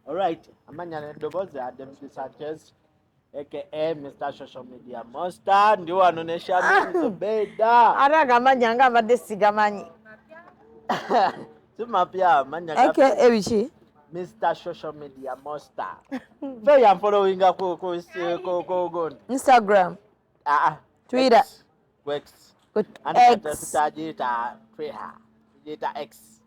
Alright, amanya n'eddoboozi ya David Sanchez aka Mr Social Media Monster, ndi wano ne Shamim Zubeda. Ate agamanya nga mbadde sigamanyi. Si mapya amanya aka biki? Mr Social Media Monster. Fe yamfollowinga ku gundi. Instagram. Ah, ah. Twitter. X. Ku X. Ku Anti X. tutagiyita Twitter. Tugiyita X.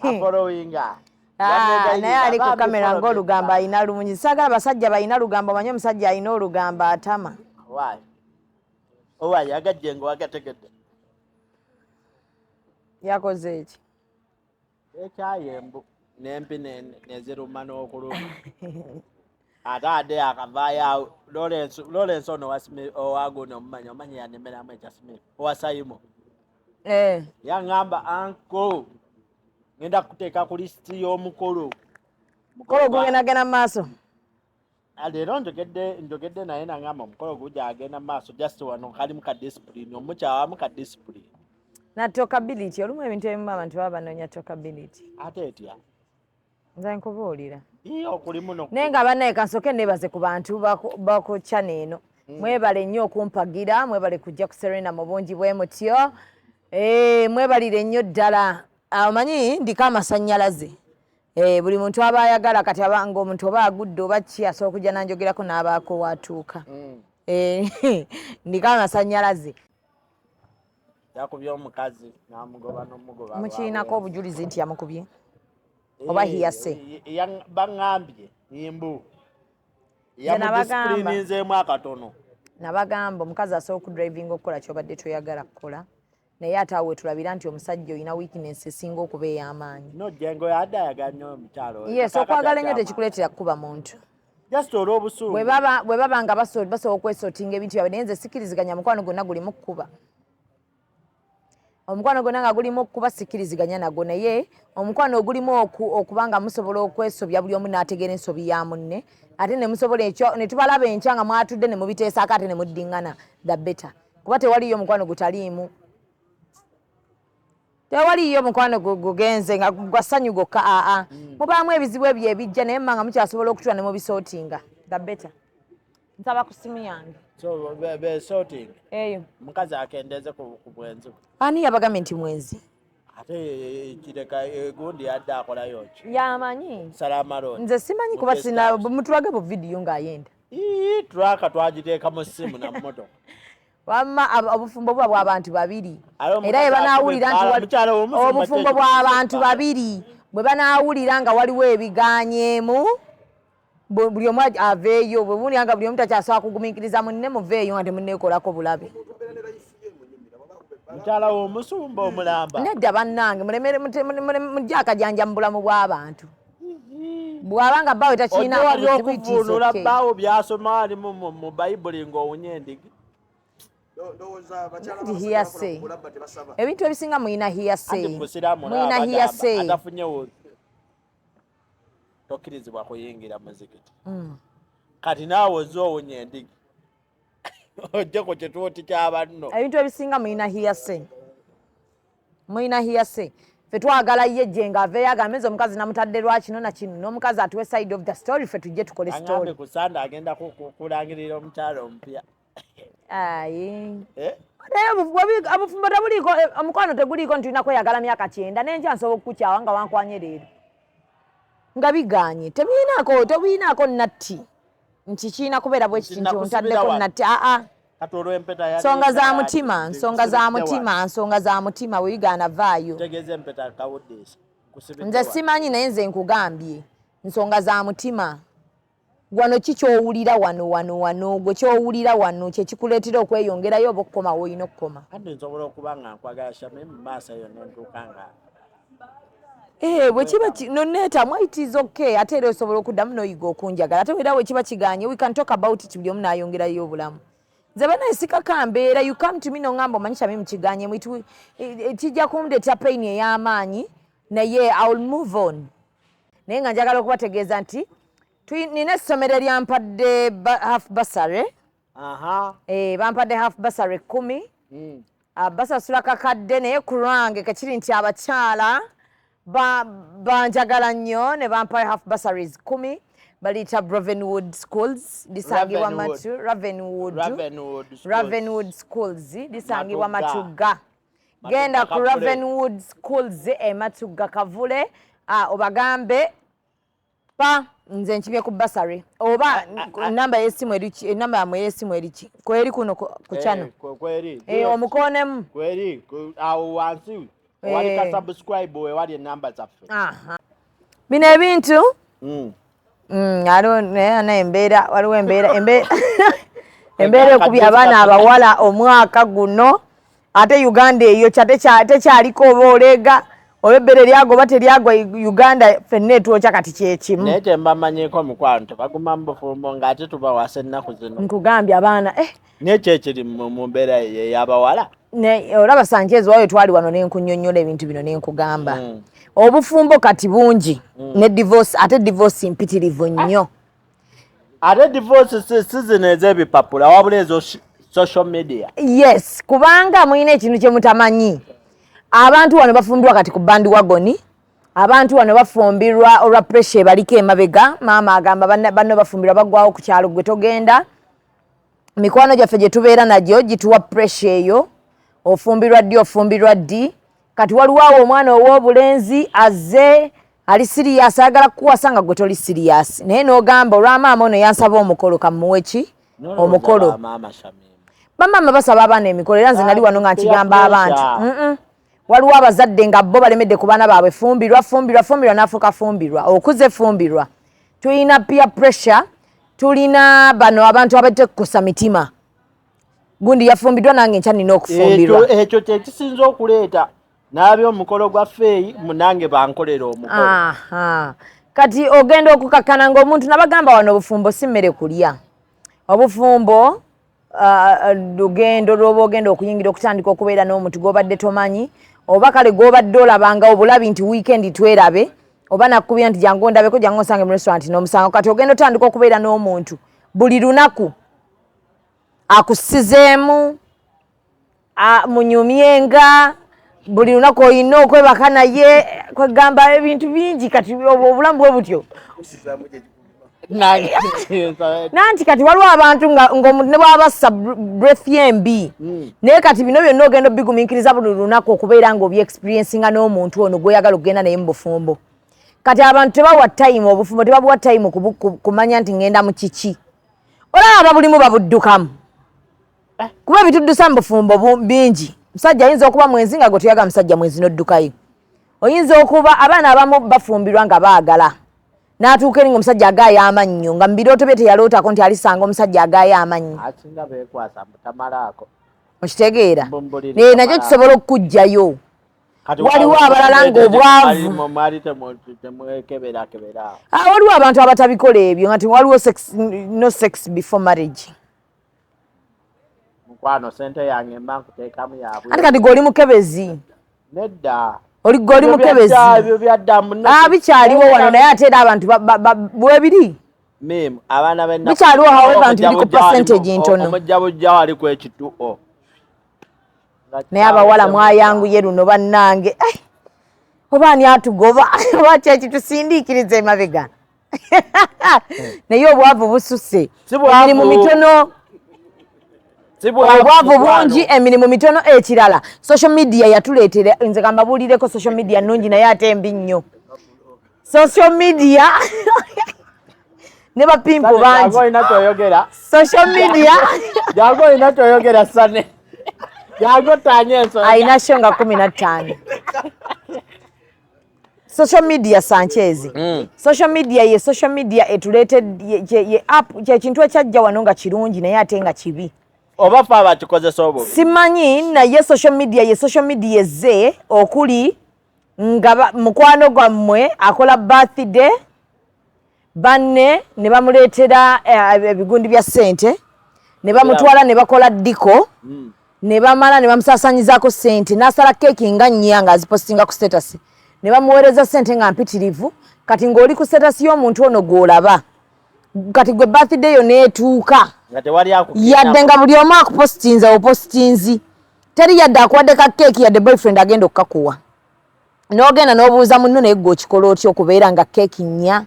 Afollowinga. Ah, naye ali ku kamera ng'olugambo alina lungi. Saagala basajja balina lugambo, omanyi omusajja alina olugambo atama. Why? Owai agajjengo wagategedde. Yakoze eki? Ekyayi embu n'empi neziruma n'okuluma. Ate ade akavaayo awo Lawrence Lawrence ono owa Smith owa guno omumanyi omanyi yanemeramu ekya Smith owa Sayimo. Eh. Yaŋŋamba, "Uncle, ngenda kuteeka ku lisiti y'omukolo." Mukolo gugendagenda mu maaso. Ah, leero njogedde naye naŋŋamba omukolo gujja agenda mu maaso, just wano kalimu ka discipline, omukyawamu ka discipline. Na talkability, olumu ebintu ebimu abantu baba banoonya talkability. Ate etya? Nze nkubuulira. Ii, okulimu no Naye nga bannaye, kansooke neebaze ku bantu baku channel eno. Mwebale nnyo okumpagira, mwebale kujja ku Serena mu bungi bwe mutyo. Eh, mwebalire nnyo ddala. Ah, omanyi ndiko amasannyalaze. Eh, buli muntu aba ayagala kati abanga omuntu oba agudde oba ki asobola okujja nanjogerako n'abaako waatuuka. Eh, ndiko amasannyalaze. Yakubye omukazi n'amugoba n'omugoba. Mukirinako obujulizi nti yamukubye oba hearsay? Baŋŋambye mbu Nze nabagamba. Yamudisciplininzeemu akatono. Nabagamba omukazi asobola okudrivinga okukola kyobadde toyagala kukola, naye ate awo wetulabira nti omusajja olina weakness esinga okuba ey'amaanyi. No Jengo yadde ayagala nnyo omukyalo oyo. Yes. Kaakati Okwagala ennyo akyamwagala. tekikuleetera kukuba muntu. Just olw'obusungu. Bwe baba nga basobola okwesortinga ebintu byabwe, naye nze sikkiriziganya mukwano gwonna gulimu kukuba. Omukwano gwonna nga gulimu okukuba sikkiriziganya nagwo, naye omukwano ogulimu okuba nga musobola okwesobya, buli omu n'ategeera ensobi ya munne, ate ne musobola ekyo ne tubalaba enkya nga mwatudde ne mubiteesaako ate ne muddiŋŋana, the better, kuba tewaliyo omukwano gutaliimu, tewaliyo omukwano gugenze nga gwa ssanyu gwokka. Aa, mubaamu ebizibu ebyo ebijja, naye mma nga mukyasobola okutula ne mubisortinga, the better. Nsaba ku simu yange. So be sorting. Eyo. Omukazi akendeeze ku bwenzi bwe. Ani yabagambye nti mwenzi? Ate kireka gundi yadde akolayo ki? Yamanyi. Salamaloni. Nze simanyi kuba sina mutulage bu vidiyo ng'ayenda. Ii, tracker twagiteeka mu ssimu na mmotoka. Wamma obufumbo buba bw'abantu babiri. Ate omukazi Era bwe banaawulira nti mukyala w'omusumba obufumbo kye bw'abantu babiri, bwe banaawulira nga waliwo ebiganyeemu, buli omu aveeyo. Bwe buwulira nga buli omu takyasobola kugumiikiriza munne, muveeyo nga temunneekolako bulabe. Mukyala w'omusumba omulamba. Nedda bannange, mulemere mujje akajanja mu bulamu bw'abantu. Bw'aba nga bbaawe Ojja wali takiinaako buzibu, it is okuvuunula okay. bbaawo byasoma ali mu Bayibuli ng'owunya endigi. Ndowooza abakyala Ndi hearsay. kulabba tebasaba. Ebintu ebisinga muyina hearsay. Anti mu busiraamu Muyina nabo bagamba hearsay. atafunye wuzu tokkirizibwa kuyingira muzikiti. Kati naawe ozze owunya endigi ojje ku kituuti ky'abanno. Ebintu ebisinga muyina hearsay, muyina hearsay. Ffe twagala ye gye ng'aveeyo agambe, "Nze omukazi namutadde lwa kino na kino," n'omukazi atuwe side of the story, ffe tujje tukole Aŋŋambye story. Ku Sande agenda kulangirira omukyala omupya. Ayi. Eh? Naye obufumbo tebuliiko omukwano teguliiko nti tulina kweyagala myaka 90. N'enkya nsobola okukukyawa nga wankwanye leero nga biganye. Tebiyinaako natti nti kirina kubeera bwe kiti nti Nakusibira ontaddeko wano. natti, aa. Kati olw'empeta yali Nsonga za empeta mutima, nsonga za mutima, nsonga za mutima. Bwe bigaana, vaayo. Tegeeza empeta kawuddiisa. Nkusibidde Nze wano. simanyi, naye nze nkugambye nsonga za mutima. Wano ki kyowulira wano wano wano, gwe kyowulira wano kyekikuleetera okweyongerayo oba okukoma woolina okukoma? Anti nsobola okuba nga nkwagala Shami, mu maaso eyo nentuuka nga Eh, bwe kiba noneetamwa, it is okay. Ate era osobola okuddamu n'oyiga okunjagala. Ate era bwe kiba kiganye, we can talk about it, buli omu n'ayongerayo obulamu. Nze banaye sikaka mbeera. You come to me noŋŋamba, "Omanyi Shami, mukiganyemu, kijja kundeetera pain ey'amaanyi, naye I will move on." Naye nga njagala okubategeeza nti nina essomero eryampadde half bursary. Eh, bampadde half bursary 10. Basasula kakadde, naye ku lwange kekiri nti abakyala Banjagala nnyo ne bampa half bursaries 10 baliyita Ravenwood Schools, lisangibwa Matu Ravenwood, Ravenwood Schools lisangibwa Matugga. Genda ku Ravenwood Schools e Matugga Kavule, obagambe pa nze nkibye ku bursary oba namba y'essimu eriki, enamba yammwe y'essimu eriki kweri kuno ku channel kweri omukoonemu kweri awo wansi wali ka subscribe we wali enamba zaffe. Bino ebintu naye embeera waliwo embeera embeera ekubye abaana abawala omwaka guno, ate Uganda eyo tekyaliko oba oleega oba ebbere lyagoba teryagwa Uganda ffenna etwokya kati kyekimu. Naye kyembamanyiiko mukwano tebaguma mu bufumbo ng'ate tubawasa ennaku zino. Nkugambye abaana naye kyekiri mu mbeera ey'abawala. Olaba Sanchez wayo twali wano nenkunyonnyola ebintu bino nenkugamba obufumbo kati bungi ne divorce, ate divorce mpitirivu nnyo. Ate divorce si zino ez'ebipapula wabula ezo social media. Yes, kubanga mulina ekintu kye mutamanyi. Abantu wano bafumbirwa kati ku bandwagon, abantu wano bafumbirwa olwa pressure ebaliko emabega. Maama agamba banno bafumbirwa baggwawo ku kyalo gwe togenda. Mikwano gyaffe gye tubeera nagyo gituwa pressure eyo, ofumbirwa ddi, ofumbirwa ddi. Kati waliwo awo omwana ow'obulenzi azze ali serious ayagala kukuwasa nga gwe toli serious, naye n'ogamba olwa maama ono yansaba omukolo kamuwe ki omukolo. Bamaama basaba abaana emikolo, era nze nali wano nga nkigamba abantu waliwo abazadde nga bo balemedde ku baana baabwe, fumbirwa fumbirwa fumbirwa n'afuuka fumbirwa, okuze fumbirwa. Tulina peer pressure, tulina bano abantu abatekusa mitima, gundi yafumbiddwa nange nkya nina okufumbirwa. Ekyo kyekisinza okuleeta n'abye omukolo gwa feeyi munange bankolera omukolo. Kati ogenda okukakkana ng'omuntu nabagamba wano obufumbo si mmere kulya, obufumbo lugendo lw'oba ogenda okuyingira okutandika okubeera n'omuntu gw'obadde tomanyi, oba kale gw'obadde olabanga obulabi nti weekend twerabe, oba nakubira nti jangu ondabeko, jangu onsange mu restaurant n'omusango. Kati ogenda otandika okubeera n'omuntu buli lunaku akusizeemu, munyumyenga buli lunaku, olina okwebaka naye, kwegamba ebintu bingi. Kati obulamu bwe butyo nanti kati waliwo abantu ng'omuntu ne bw'abassa breath embi, naye kati bino byonna ogenda obigumiikiriza buli lunaku okubeera ng'obyexperiencinga n'omuntu ono gw'oyagala okugenda naye mu bufumbo. Kati abantu tebawa time, obufumbo tebabuwa time kumanya nti ngenda mu kiki. Olaba ababulimu babuddukamu, kuba ebituddusa mu bufumbo bingi. Musajja ayinza okuba mwenzi nga gwe toyagala musajja mwenzi n'oddukayo. Oyinza okuba abaana abamu bafumbirwa nga baagala, n'atuuka eri ng'omusajja agaaya amannyo, nga mu birooto bye teyalootako nti alisanga omusajja agaaya amannyo. Okitegeera? Naye nakyo kisobola okukuggyayo. Waliwo abalala ng'obwavu, waliwo abantu abatabikola ebyo nga waliwo no sex before marriage. Mukwano sente yange mba nkuteekamu yabwe. Anti kati gwe oli mukebezi. Nedda. Oli gwe oli mukebezi. Ebyo byadda. Bikyaliwo wano, naye ate era abantu bwebiri. Mim abaana b'ennaku bikyaliwo, however nti biri ku percentage ntono. Omujja bujja wali ku ekituo. Naye abawala mwayanguye luno bannange, oba ani atugoba, oba ki ekitusindiikiriza emabega? Naye obwavu bususse, emirimu mitono, obwavu bungi, emirimu mitono. Ekirala social media yatuleetera, nze kambabuulireko, social media nnungi naye ate mbi nnyo. Social media ne bapimpu bangi. Social media Jangu olina kyoyogera, Sane. Jangu otanye ensonga. Alina show nga 15. Social media, Sanchez, social media ye social media etuleete ye app kyekintu ekyajja wano nga kirungi naye ate nga kibi. Oba fe abakikozesa obubi. Simanyi, naye social media ye social media ezze okuli nga mukwano gwammwe akola birthday, banne ne bamuleetera ebigundi bya ssente ne bamutwala ne bakola decor ne bamala ne bamusaasanyizaako ssente, n'asala keeki nga nnya ng'azipostinga ku status, ne bamuweereza ssente nga mpitirivu. Kati ng'oli ku status y'omuntu ono gw'olaba, kati gwe birthday yo n'etuuka yadde nga buli omu akupostinza opostinzi, teri yadde akuwadde ka keeki, yadde boyfriend agenda okukakuwa. N'ogenda n'obuuza munno, naye gwe okikola otya okubeera nga keeki nnya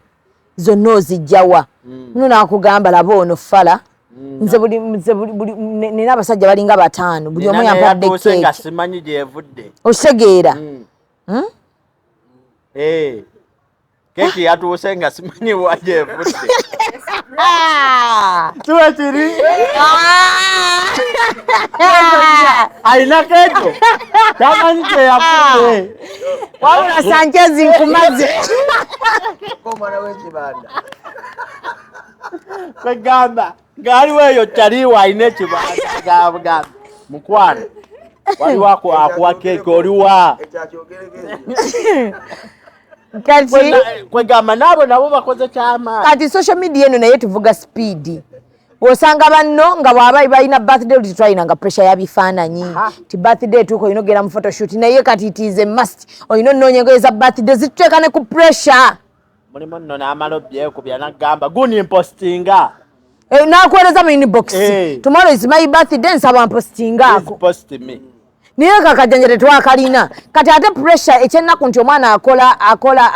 zonna ozijjawa? Muno n'akugamba, laba ono fala, nze buli nina abasajja balinga bataano, buli omu Nina yampadde neyatuuse nga keeki. Simanyi gyevudde. Okitegeera? Eh. Keeki yatuuse nga simanyi wa gyevudde. Ah! Kiba kiri Ah! alina keeko tamanyi gyeyafudde. Wabula Sanchez, nkumaze. Omwana w'ekibanda. Kwegamba ngaaliwo eyo kyaliwo alina ekibanda, gamba mukwano, waliwo akuwa keeki oliwa. Ekyakyogereko ekyo. Kati Kwegamba naabo nabo bakoze kyamaanyi. Kati social media eno naye tuvuga speed. Osanga banno nga bwaba balina birthday, oluti twalinanga pressure ya bifaananyi ti birthday tuuka olina ogenda mu photoshoot, naye kati it is a must, olina onoonya engoye za birthday, zituteeka ne ku pressure. Mulimu nno n'amala obyekubya nagamba guni mpostinga. Eh, nakuweereza mu inbox. Eh. Tomorrow is my birthday, nsaba mpostingaako. Post me. Naye kakajanja tetwakalina. Kati ate pressure, ekyennaku nti omwana akola akola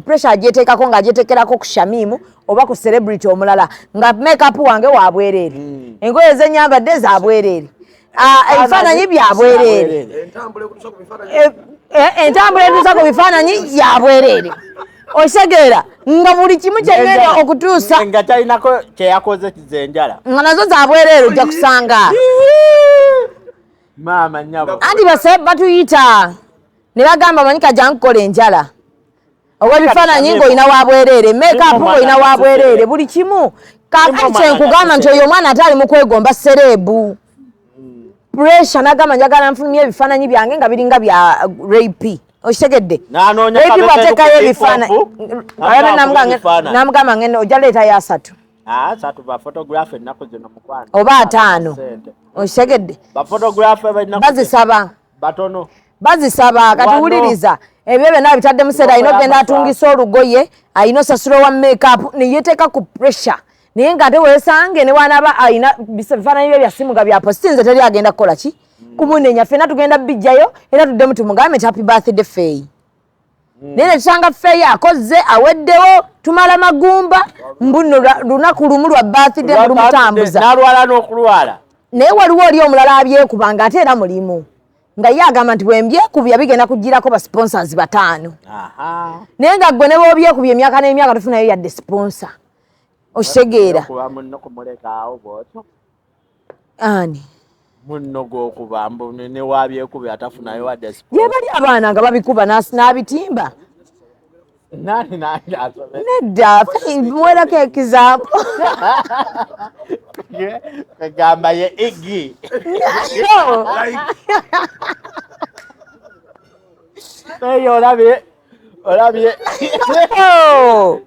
pressure agyeteekako ng'agyeteekerako ku Shamimu oba ku celebrity omulala, nga makeup wange wa bwereere, engoye zenyambadde za bwereere, Ah, ebifaananyi bya bwereere. Entambula ekutuusa ku bifaananyi. Eh, eh, entambula etuusa ku bifaananyi ya bwereere. Okitegeera nga buli kimu kyengenda okutuusa nga talinako kyeyakoze kizenjala. Nga nazo za bwereere, ojja kusanga. Maama nyabo. Anti base batuyita ne bagamba, manyi kajja nkukola enjala owebifaananyi ng'olina wa bwereere, makeup ng'olina wa bwereere, buli kimu. Kaakati kyenkugamba nti oyo omwana ate ali mu kwegomba celeb pressure, nagamba njagala nfulumya ebifaananyi byange nga biringa bya Ray P. Okitegedde? N'anoonya Ray P kabetero bw'ateekayo ku ebifaananyi hip-hop, n'akuba ebifaananyi. namugamba ngenda ojja leetayo 30. Ah, satu ba photograph ennaku zino mukwano. Oba 50. Sente. Okitegedde? Ba photograph b'ennaku zino Bazisaba. Batono. Bazisaba. Kati Wano. wuliriza, ebyo byonna bitaddemu sente, alina ogenda atungisa olugoye, alina osasula owa makeup, neyeteeka ku pressure. Naye ng'ate weesange ne wanaaba alina bifaananyi bye bya simu nga byapositinze, teri agenda kukola ki kumunenya. Ffenna tugenda bijjayo era tuddemu tumugambe nti happy birthday Feeyi. Naye netusanga Feeyi akoze aweddewo, tumala magumba mbuno lunaku lumu lwa birthday lumutambuza. N'alwala n'okulwala. Naye waliwo oli omulala abyekuba nga ate era mulimu nga ye agamba nti bwembyekubya bigenda kugirako ba sponsors bataano. Naye nga gwe ne bwobyekubya emyaka n'emyaka tofunayo yadde sponsor. Okitegeera? Okuba munno kumulekaawo bwotyo. Ani? Munno gw'okuba mbu ne wabyekubya atafunayo wadde Gye bali abaana nga babikuba n'abitimba. Nani nange asome. Nedda, muwerako example. Kwegamba ye Igi. No. Eyo olabye olabye. No.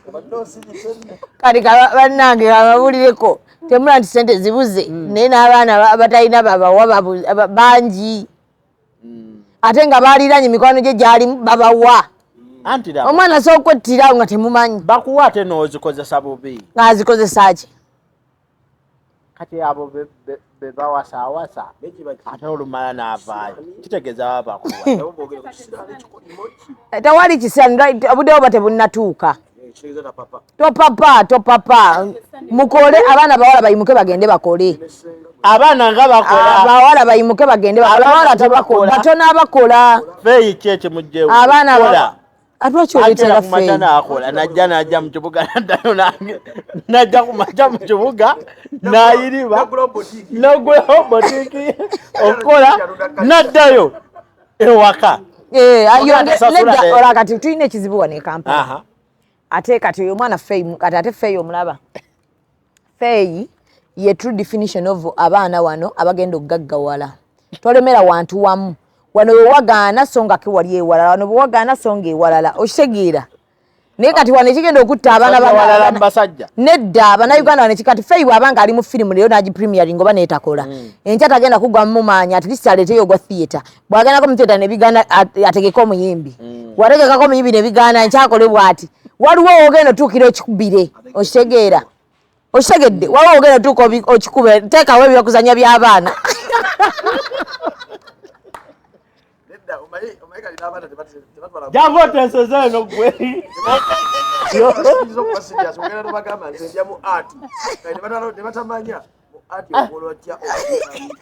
Obadde osirise nno. Kati bannange babawulireko, temula nti sente zibuze, naye n'abaana abatalina babawa bangi, ate nga baliranye mikwano gye gyalimu babawa. Anti laba, Omwana asobola okwettirawo nga temumanyi. Bakuwa ate n'ozikozesa bubi. Ng'azikozesa ki? Kati abo be bawasaawasa Nekiba ki? ate olumala n'avaayo, kitegeeza baba bakuwa. Nabo boogera ku kisiraani ekikolimo ki? Tewali kiseera, obudde buba tebunnatuuka. Eh, kitegeeza tapapa. Topapa, topapa, mukole. Abaana bawala bayimuke bagende bakole. Ne ssenga Abaana nga bakola. Abawala bayimuke bagende bakole. Abaana Abawala nga tebakola. bakola. Batono abakola. Feeyi ki ekimugjewo? Abaana Kola. Lwaki Atera oleetera ku makya Feeyi? n'akola, najja najja mu kibuga, naddayo nange, najja ku makya mu kibuga n'ayiriba. Nagulawo boutique. Nagulawo boutique okukola, naddayo ewaka. Eh, Tasasula nedda. ne- Ola kati tulina ekizibu wano e Kampala. Ate kati oyo omwana Feeyi, kati ate Feeyi omulaba, Feeyi ye true definition of abaana wano abagenda okugaggawala. Tolemera wantu wamu. Wano wewagaana so nga ke wali ewalala, wano bwewagaana so nga ewalala. Okitegeera? Naye kati wano ekigenda okutta abaana Walala mu basajja. Nedda, bannayuganda wano ekikati Feeyi bw'aba nga ali mu firimu leero n'agipremiering oba neetakola, enkya tagenda kugwa mu maanyi, at least aleeteyo ogwa theatre. Bw'agendako mu theatre nebigaana, ategeke omuyimbi. Bw'ategekako omuyimbi nebigaana, enkyakole bw'ati. Waliwo wogenda otuukira okikubire. Okitegeera? Okitegedde? Waliwo wogenda otuuka okikube. Teekawo ebyokuzanya by'abaana. N'abaana tebatwala Jangu oteeseze eno gwe. Kiyinza okuba serious, ogenda n'obagamba nze ndya mu art. Kati ne batamanya mu art okola otya okulamu.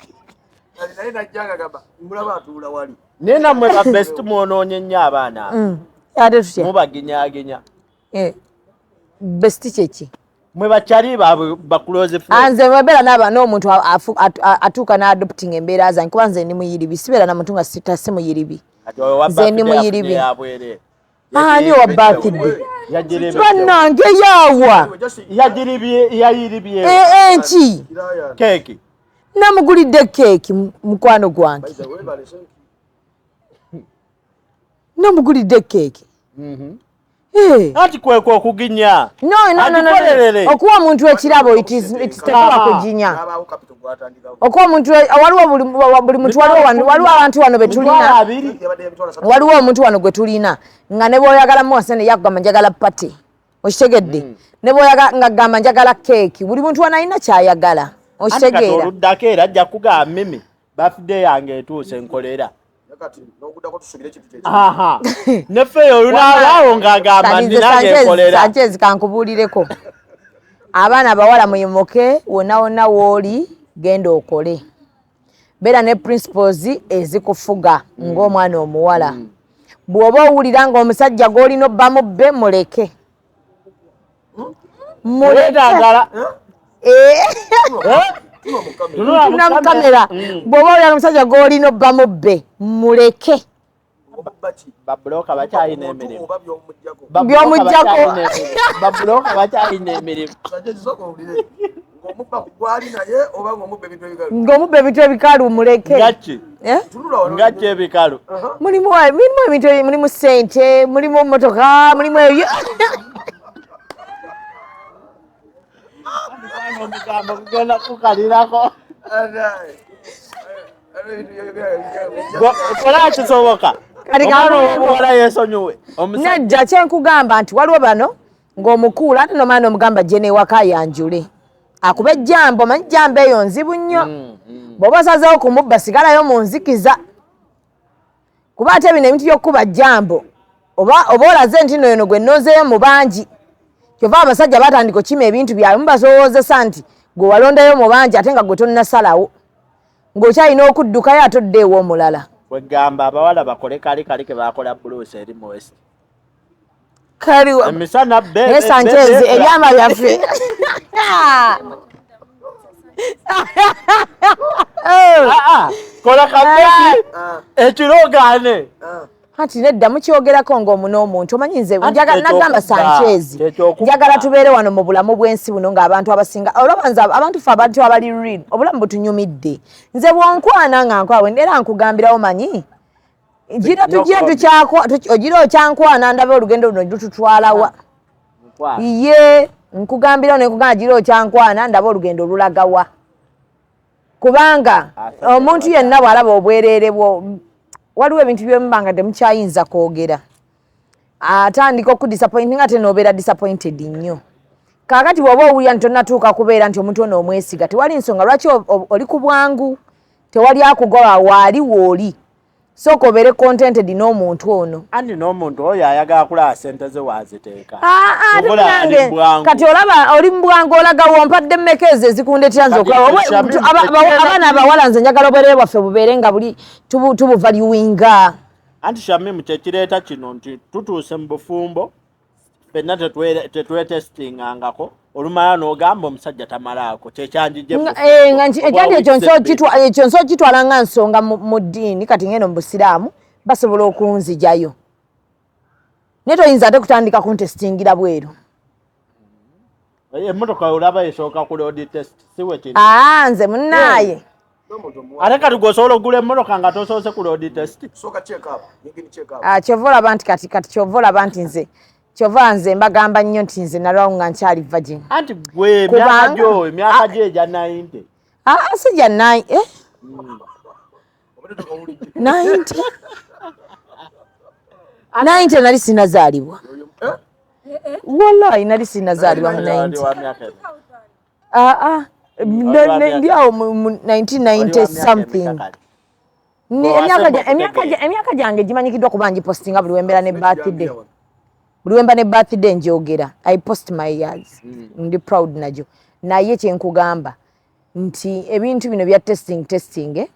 Kati naye najja ng'agamba mulaba atuula wali. Naye nammwe ba best mwonoonye nnyo abaana abo. Ate tutya? Mubaginyaaginya. Eh, best kyeki? Mwe bakyali baabwe ba close friend. Ah, nze bwebeera n'aba n'omuntu atuuka n'adopting embeera zange, kuba nze ndi muyiribi, sibeera na muntu nga si muyiribi. Kati oyo wa Nze ndi birthday afunye muyiribi. yabwereere. Ani owa birthday? Yagiribye. Bannange yaawa. Yagiribye, yayiribye. Eh, enki Kirayana. Keeki. Namugulidde keeki, mukwano gwange. By the way, balese Namugulidde keeki. Eh. Anti kwekwo okuginya. No, no, no, no, no. Agikolerere. Okuwa omuntu ekirabo, it is it tekuba kuginya. N'abaawo capital gw'atandikawo. Okuwa omuntu, waliwo buli muntu, waliwo abantu wano be Mitwalo tulina. 20. Yabadde 30,000. Waliwo omuntu wano gwe tulina nga ne bw'oyagala muwa sente yakugamba njagala party, okitegedde? Ne bw'oyagala nga gamba njagala keeki. Buli muntu wano alina kyayagala. Anti kati Okitegeera? oluddako era ajja kugamba, "Mimi, birthday yange etuuse, nkolera." Kati n'okuddako tusubire ekintu kye kimu. Aha. Ne ffeeyo olunaabaawo ng'agamba Kati nze nti nange nkolera. Sanchez, kankubuulireko, abaana abawala muyimuke. Wonna wonna w'oli, genda okole, beera ne principles ezikufuga ng'omwana omuwala. Bw'oba owulira ng'omusajja gw'olina obba mubbe, muleke, muleke. Weetagala. Eh. Tunula mu kamera. Tunula mu Tuna mu kamera. kamera. Bw'oba owulira ng'omusajja gw'olina obba mubbe, muleke. Omubba ki? Babuloka bakyalina Omuntu emirimu. oba by'omuggyako. By'omuggyako. Babuloka bakyalina emirimu. Sanchez, sooka owulire. Ng'omubba ku gwali naye oba ng'omubba ebintu ebikalu? Ng'omubba ebintu ebikalu, muleke. Ngaki? Eh? Tunula wano. Ngaki ebikalu? Mulimu ebintu, mulimu sente, mulimu motoka, mulimu ebyo. Omugambo gugenda kukalirako. Anaye. Ebintu by'oyogera. Kola kisoboka. Kati Omwana omuwala yeesonyiwe omusajja. Nedda, kyenkugamba nti waliwo bano ng'omukuula ate nomala n'omugamba gye n'ewaka ayanjule akuba ejjambo. Omanyi jjambo eyo nzibu nnyo. Bw'oba osazeewo kumubba, sigalayo mu nzikiza, kuba ate bino ebintu by'okukuba jjambo oba olaze nti nno yono gwe nnonzeeyo mu bangi. Kyova abasajja batandika okukima ebintu byabwe, mubasowoozesa nti gwe walondayo mu bangi, ate nga gwe tonnasalawo, ng'okyalina okuddukayo ate odde ew'omulala. Kwegamba abawala bakole kali kali ke bakola Bruce eri mu West. Kali Emisana be naye Sanchez, ebyama byaffe. Ah, ah, kola kabesi ekiro ogaane. Anti nedda, mukyogerako ng'omu n'omuntu. Omanyi nze Anti nagamba kyekyokubba, Sanchez, kyekyokubba. njagala tubeere wano mu bulamu bw'ensi buno ng'abantu abasinga olaba nze abantu fe abantu abali real, obulamu butunyumidde. Nze bwonkwana nga nkwawe era nkugambirawo, manyi gira tujje ogira okyankwana, ndabe olugendo luno lututwalawa. Ye nkugambirawo nenkugamba gira okyankwana, ndabe olugendo lulagawa, kubanga Asante. omuntu yenna bw'alaba obwereere bwo, waliwo ebintu byemuba nga temukyayinza kwogera, atandika okudisappointing ate n'obeera disappointed nnyo. Kaakati bw'oba owulira nti tonnatuuka kubeera nti omuntu ono omwesiga, tewali nsonga lwaki oli ku bwangu, tewali akugoba, waali wooli, sooka obeere contented n'omuntu ono. Anti n'omuntu oyo ayagala kulaba sente ze waaziteeka. Ah, ah, ate Okola ali munange, bwangu. Kati olaba oli mu bwangu, olaga wompadde mmeka ezo ezikundetera nze Kati okulaba. Shamim, Abaana abawala, nze njagala obwerere bwaffe bubeere nga buli tubuvaluinga. Anti Shamimu, kyekireeta kino nti tutuuse mu bufumbo ffenna tetwetestingangako, olumala n'ogamba omusajja tamalaako, kyekyanjije. Nga ekyandi ekyo ekyo nsobola okitwala nga nsonga mu ddiini. Kati ngeno mu busiraamu basobola okunzijayo, naye toyinza ate kutandika kuntestingira bweru. Emmotoka olaba esooka ku road test, si we kiri? Aa, nze munnaaye. N'omuntu omuwala. Ate kati gweosobola okugula emmotoka nga tosoose ku road test? Sooka check up, engine check up. Ah, kyova olaba nti kati kyova olaba nti nze, kyova nze mbagamba nnyo nti nze nalwawo nga nkyali virgin. Anti gwe emyaka gyo, emyaka Ah. gyo egya 90. Ah, si gya nine, eh? Obadde tokawulidde. 90, 90 nali sinazaalibwa. Oyo, eh? Wallahi nali sinazaalibwa mu Oli 90. wa myaka emeka? Ah, ah, Oli wa ndi awo mu Oli wa 1990 myaka something. emeka kati? Emyaka gyange gimanyikiddwa kuba ngipostinga buli wembeera ne birthday, buli wemba ne birthday njogera, I post my years. Ndi proud nagyo. Naye kyenkugamba nti ebintu bino bya testing testing, eh?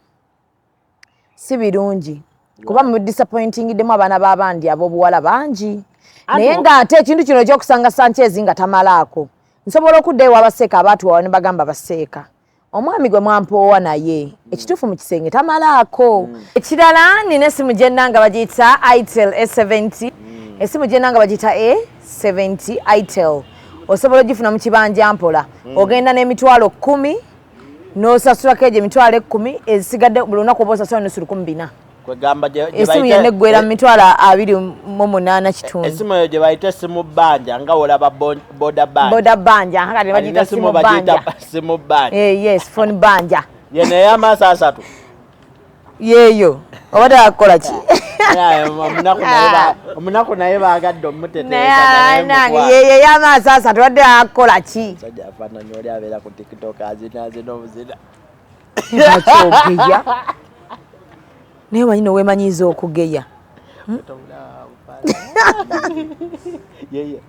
Si birungi, kuba mu disappointingiddemu abaana b'abandi ab'obuwala bangi. Naye ng'ate ekintu kino ekyokusanga Sanchez nga tamalaako, nsobola okuddayo wabaseeka abaatuwawa ne bagamba, "Baseeka, omwami gwe mwampoowa, naye ekituufu mu kisenge tamalaako." Ekirala, nina esimu gyennanga bagiyita Itel A70. Esimu gyennanga bagiyita A70 Itel, osobola ogifuna mu kibanja mpola. Ogenda n'emitwalo 10, n'osasulako egyo emitwalo 10 ezisigadde, buli lunaku oba osasula nusu 1400. Kwegamba gye Esimu yonna eggwera mu 28,500. Esimu eyo gye bayita esimu bbanja, nga wolaba boda bbanja. Boda bbanja, kati bagiyita simu bbanja. Simu bbanja. Eh, yes, phone bbanja. Yeno ey'amaaso asatu. Yeeyo obadde akukola ki? Omunaku naye baagadde omuteteeza. Yeeyo ey'amaaso asatu, obadde akukola ki? Musajja afaananya oli abeera ku TikTok, azinaazina obuzina. Akyogeya, naye omanyi noweemanyiiza okugeya. Yeye.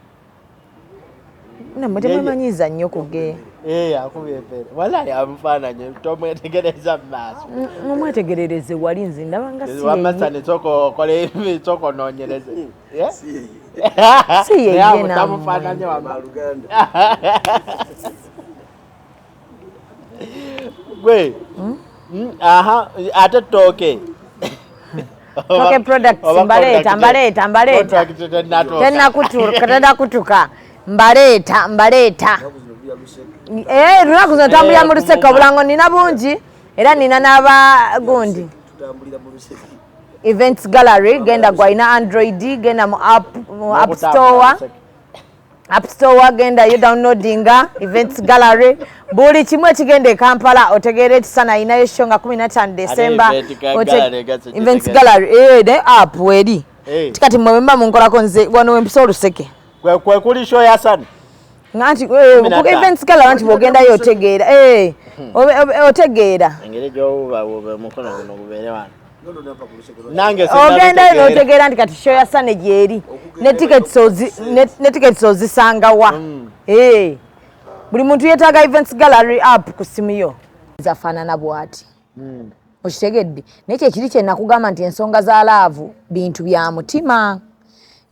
Nammwe temwemanyiiza nnyo kugeya. Eh, akubye empere, walayi amufaananye, tomwetegereza mu maaso. Mumwetegerereze wali, nze ndaba nga si. Wamasani, sooka okole, sooka onoonyereze. Eh? Si yeye. Naye abo nammwe. tamufaananye wama. Baluganda. Gwe. Aha, ate tooke. Tooke products, mbaleeta, mbaleeta, mbaleeta. Tenakutuka, mbaleeta, mbaleeta. Eh, lunaku zino tambulira mu luseke. Obulango nina bungi, era nina n'abagundi. Tutambulira mu luseke. Events Gallery, genda gwalina Android, genda mu app store, app store genda yo downloadinga Events Gallery. Buli kimu ekigenda e Kampala otegeera ekisana ayinayo show nga 15 December. Event Gallery gase. Events Gallery, eh, ne app weri. Eh. Tikati mwe mba munkolako, nze wano wempisa oluseke. Kwe kuli show ya Sani. Nga nti 15. Ku Events Gallery nti bw'ogendayo otegeera, eh, otegeera. Engeri gy'owuubawuuba omukono guno gubeere wano. Nono nampa ku luseke. Nange ogendayo sinabitegeera. n'otegeera nti kati show ya Sane gyeri, ne tickets ozisangawa. Eh. Buli muntu yeetaaga Events Gallery app ku simu yo, zafaanana bw'ati. Okitegedde? Naye kyekiri kye nakugamba nti ensonga za love bintu bya mutima,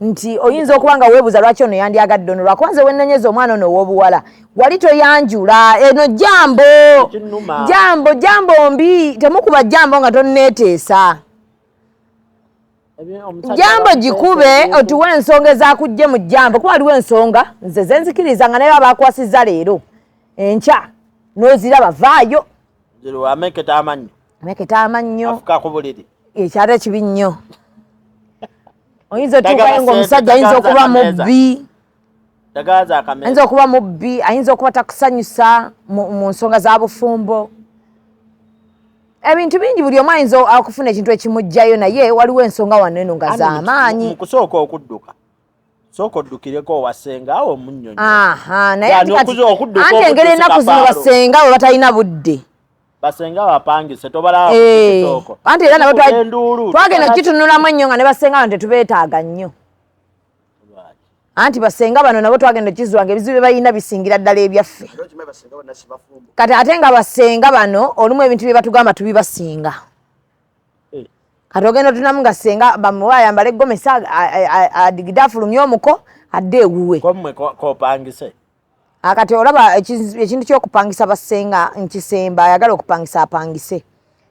nti oyinza okuba nga weebuuza lwaki ono yandyagadde ono, lwakuba nze wennenyeza omwana ono ow'obuwala wali toyanjula eno jambo. Ekinnuma. Jambo, jambo mbi, temukuba jambo nga tonneeteesa. Jambo gikube, otuwe ensonga ezakujje mu jambo, kuba waliwo ensonga nze zenzikiriza nga naye abakwasizza leero, enkya n'oziraba vaayo. Ameketa amannyo. Ameketa amannyo. Afuka ku buliri. Ekyate kibi nnyo, oyinza otuukayo Tagala ngaomusajja sente, ayinza okuba tagala akameeza. mubbi. Tagaza akameeza. Ayinza okuba mubbi, ayinza okuba takusanyusa mu nsonga za bufumbo, ebintu bingi. Buli omu ayinza okufuna ekintu ekimugjayo, naye waliwo ensonga wano eno nga Anti z'amaanyi. Mu kusooka okudduka, sooka oddukireko owasenga awo omunnyonyi. Aha, naye Yani anti kati okudduka anti engeri obuddusi ennaku zino kapaalo. basenga bwe batalina budde. Basenga bapangise, tobalaba Eh, ku TikTok. anti era nabo Enduulu. twagenda kitunulamu ennyo nga ne basenga bano tetubeetaaga nnyo. Anti basenga bano nabo twagenda okizwa nga ebizibu bye balina bisingira ddala ebyaffe. Era okimanyi basenga bonna si bafumbo. Kati ate nga basenga bano olumu ebintu bye batugamba tubibasinga. Eh. Kati ogenda otunamu nga senga bamuwa ayambala eggomesi, adigide, afulumye omuko, adde ewuwe. Kommwe kopangise. Akati olaba ekintu ky'okupangisa basenga nkisemba, ayagala okupangisa apangise.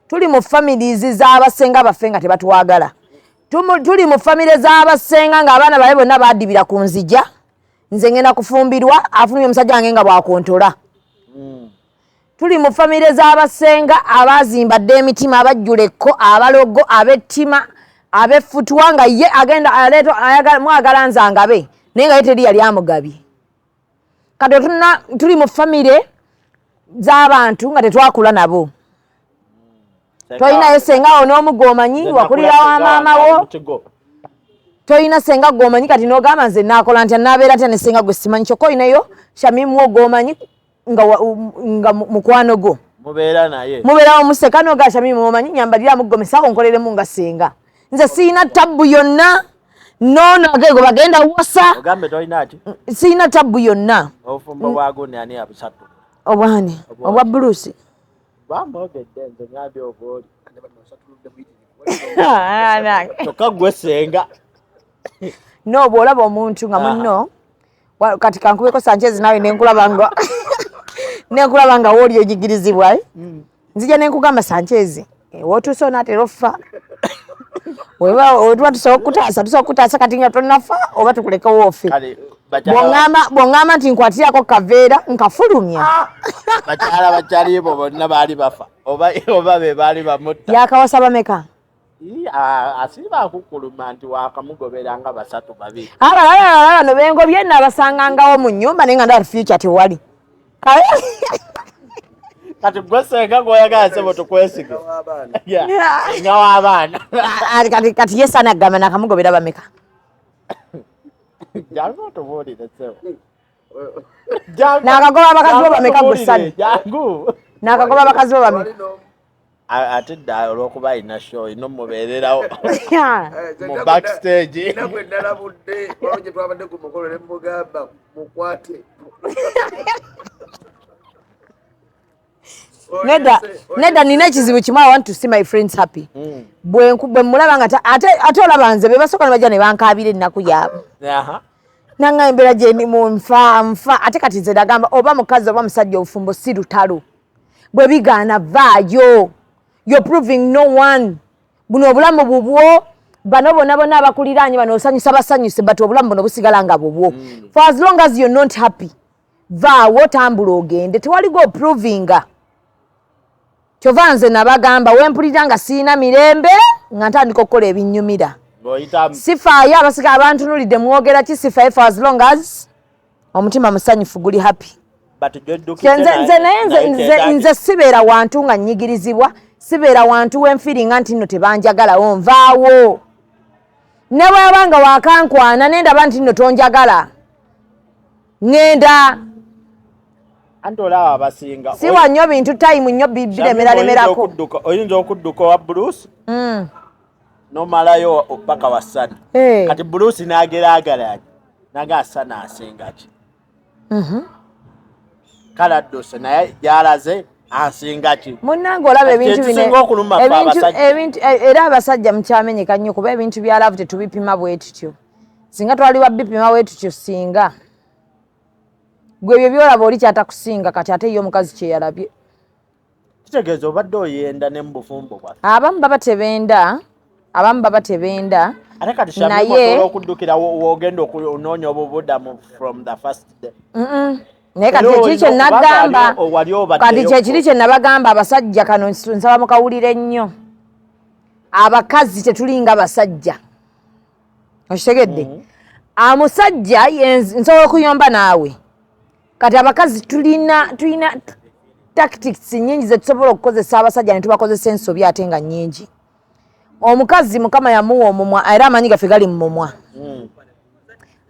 Tuli mu families z'abasenga baffe nga tebatwagala. Tuli mu famire z'abasenga ng'abaana babe bonna badibira ku nzija, nze ngenda kufumbirwa afulumye omusajja wange nga bwakontola. Tuli mu famire z'abasenga abazimba dda emitima, abajjula ekko, abalogo, ab'ettima, ab'effutwa, nga ye agenda aleeta mwagala nze angabe, naye nga ye teri yali amugabye. Kati otuna tuli mu famire z'abantu nga tetwakula nabo. Tolinayo senga wo n'omu gw'omanyi, wakulira wa maama wo, tolina senga gw'omanyi. Kati n'ogamba nze naakola ntya, naabeera ntya ne senga gwe simanyi? Kyokka olinayo Shamimu wo gw'omanyi nga mukwano gwo. Mubeera naye. Mubeerawo museka noga Shamimu omanyi nyambalira mugomesako nkoleremu nga senga. Nze siyina tabbu yonna. Noono agego bagenda wasa. Ogambe tolina ki? Siyina tabbu yonna. Obufumbo bwa gundi ani abusatu? Obwani? Obwa Bruce. Bamwogedde nze ngambye obwoli. Kyokka gwe senga. No, bw'olaba omuntu nga munno kati kankubeko Sanchez nawe nenkulaba nga nenkulaba nga wooli ojigirizibwa eh? Nzija nenkugamba Sanchez wotuuse onaatera offa wetuba tusobola okutaasa tusobola okutaasa kati nga tonnafa oba tukulekewo ofe. Bw'oŋŋamba nti nkwatirako kaveera nkafulumya. Bakyala bakyalibo bonna baali bafa oba be baali bamutta. Yakawasa bameka? Asiba akukuluma nti wakamugobera nga 3 2. Abalala bano bengobye nabasangangawo mu nnyumba naye nga ndaba future tewali. Kati gwe senga gw'oyagala ssebo tukwesige. Nga w'abaana. Kati ye sana agamba nakamugobera bameka. Jangu otubuulire ssebo. Nakagoba abakazi bo bameka gwe Sani? Jangu. Nakagoba abakazi bo bameka? Ate dda olw'okuba alina show olina omubeererawo mu backstage. Nagwe nalabudde waliwo gye twabadde ku mukolo ne mugamba mukwate. Nedda nina ekizibu kimu, I want to see my friends happy. Bwe mulaba nga ate olaba nze be basooka ne bajja ne bankaabira ennaku yaabwe. Nanga embeera gye ndimu nfa ate kati nze nagamba oba mukazi oba musajja obufumbo si lutalo. Bwe bigaana vaayo. You're proving no one. Buno obulamu bubwo bano bonna bonna abakuliraanye bano osanyusa basanyuse but obulamu buno busigala nga bubwo. For as long as you're not happy, vaawo tambula ogende tewali go provinga. Kyova nze nabagamba wempulira nga sirina mirembe nga ntandika okukola ebinnyumira. Sifaayo abasika abantunulidde mwogera ki sifaayo for as long as omutima musanyufu guli happy. Nze nze sibeera wantu nga nnyigirizibwa, sibeera wantu wenfiringa nti nno tebanjagalawo nvaawo. Ne bw'aba nga wakankwana ne ndaba nti nno tonjagala ŋŋenda. Anti olaba abasinga. Siwa nnyo bintu time nnyo biremeralemerako. Oyinza okudduka owa Bruce n'omalayo paka wa Sani. Kati Bruce n'ageraageranya naga Sani asinga ki? Kale adduse naye gy'alaze asinga ki? Munnange olaba ebintu bino ebintu era abasajja mukyamenyeka nnyo kuba ebintu bya love tetubipima bwe tutyo. Singa twali wabipima bwe tutyo singa gwe ebyo by'olaba oli kyatakusinga kati ate ye omukazi kye yalabye. Kitegeeza obadde oyenda ne mu bufumbo bwaffe. Abamu baba tebenda, abamu baba tebenda. Ate kati Shamimu osobola okuddukira w'ogenda okunoonya obubudamu from the first day. Naye kati ekiri kye nagamba, kati kyekiri kye nabagamba abasajja kano nsaba mukawulire nnyo. Abakazi tetulinga basajja. Okitegedde? Amusajja nsobola okuyomba naawe. Kati abakazi tulina tactics nnyingi ze tusobola okukozesa abasajja ne tubakozesa ensobi ate nga nnyingi. Omukazi Mukama yamuwa omumwa era amaanyi gaffe gali mu mumwa.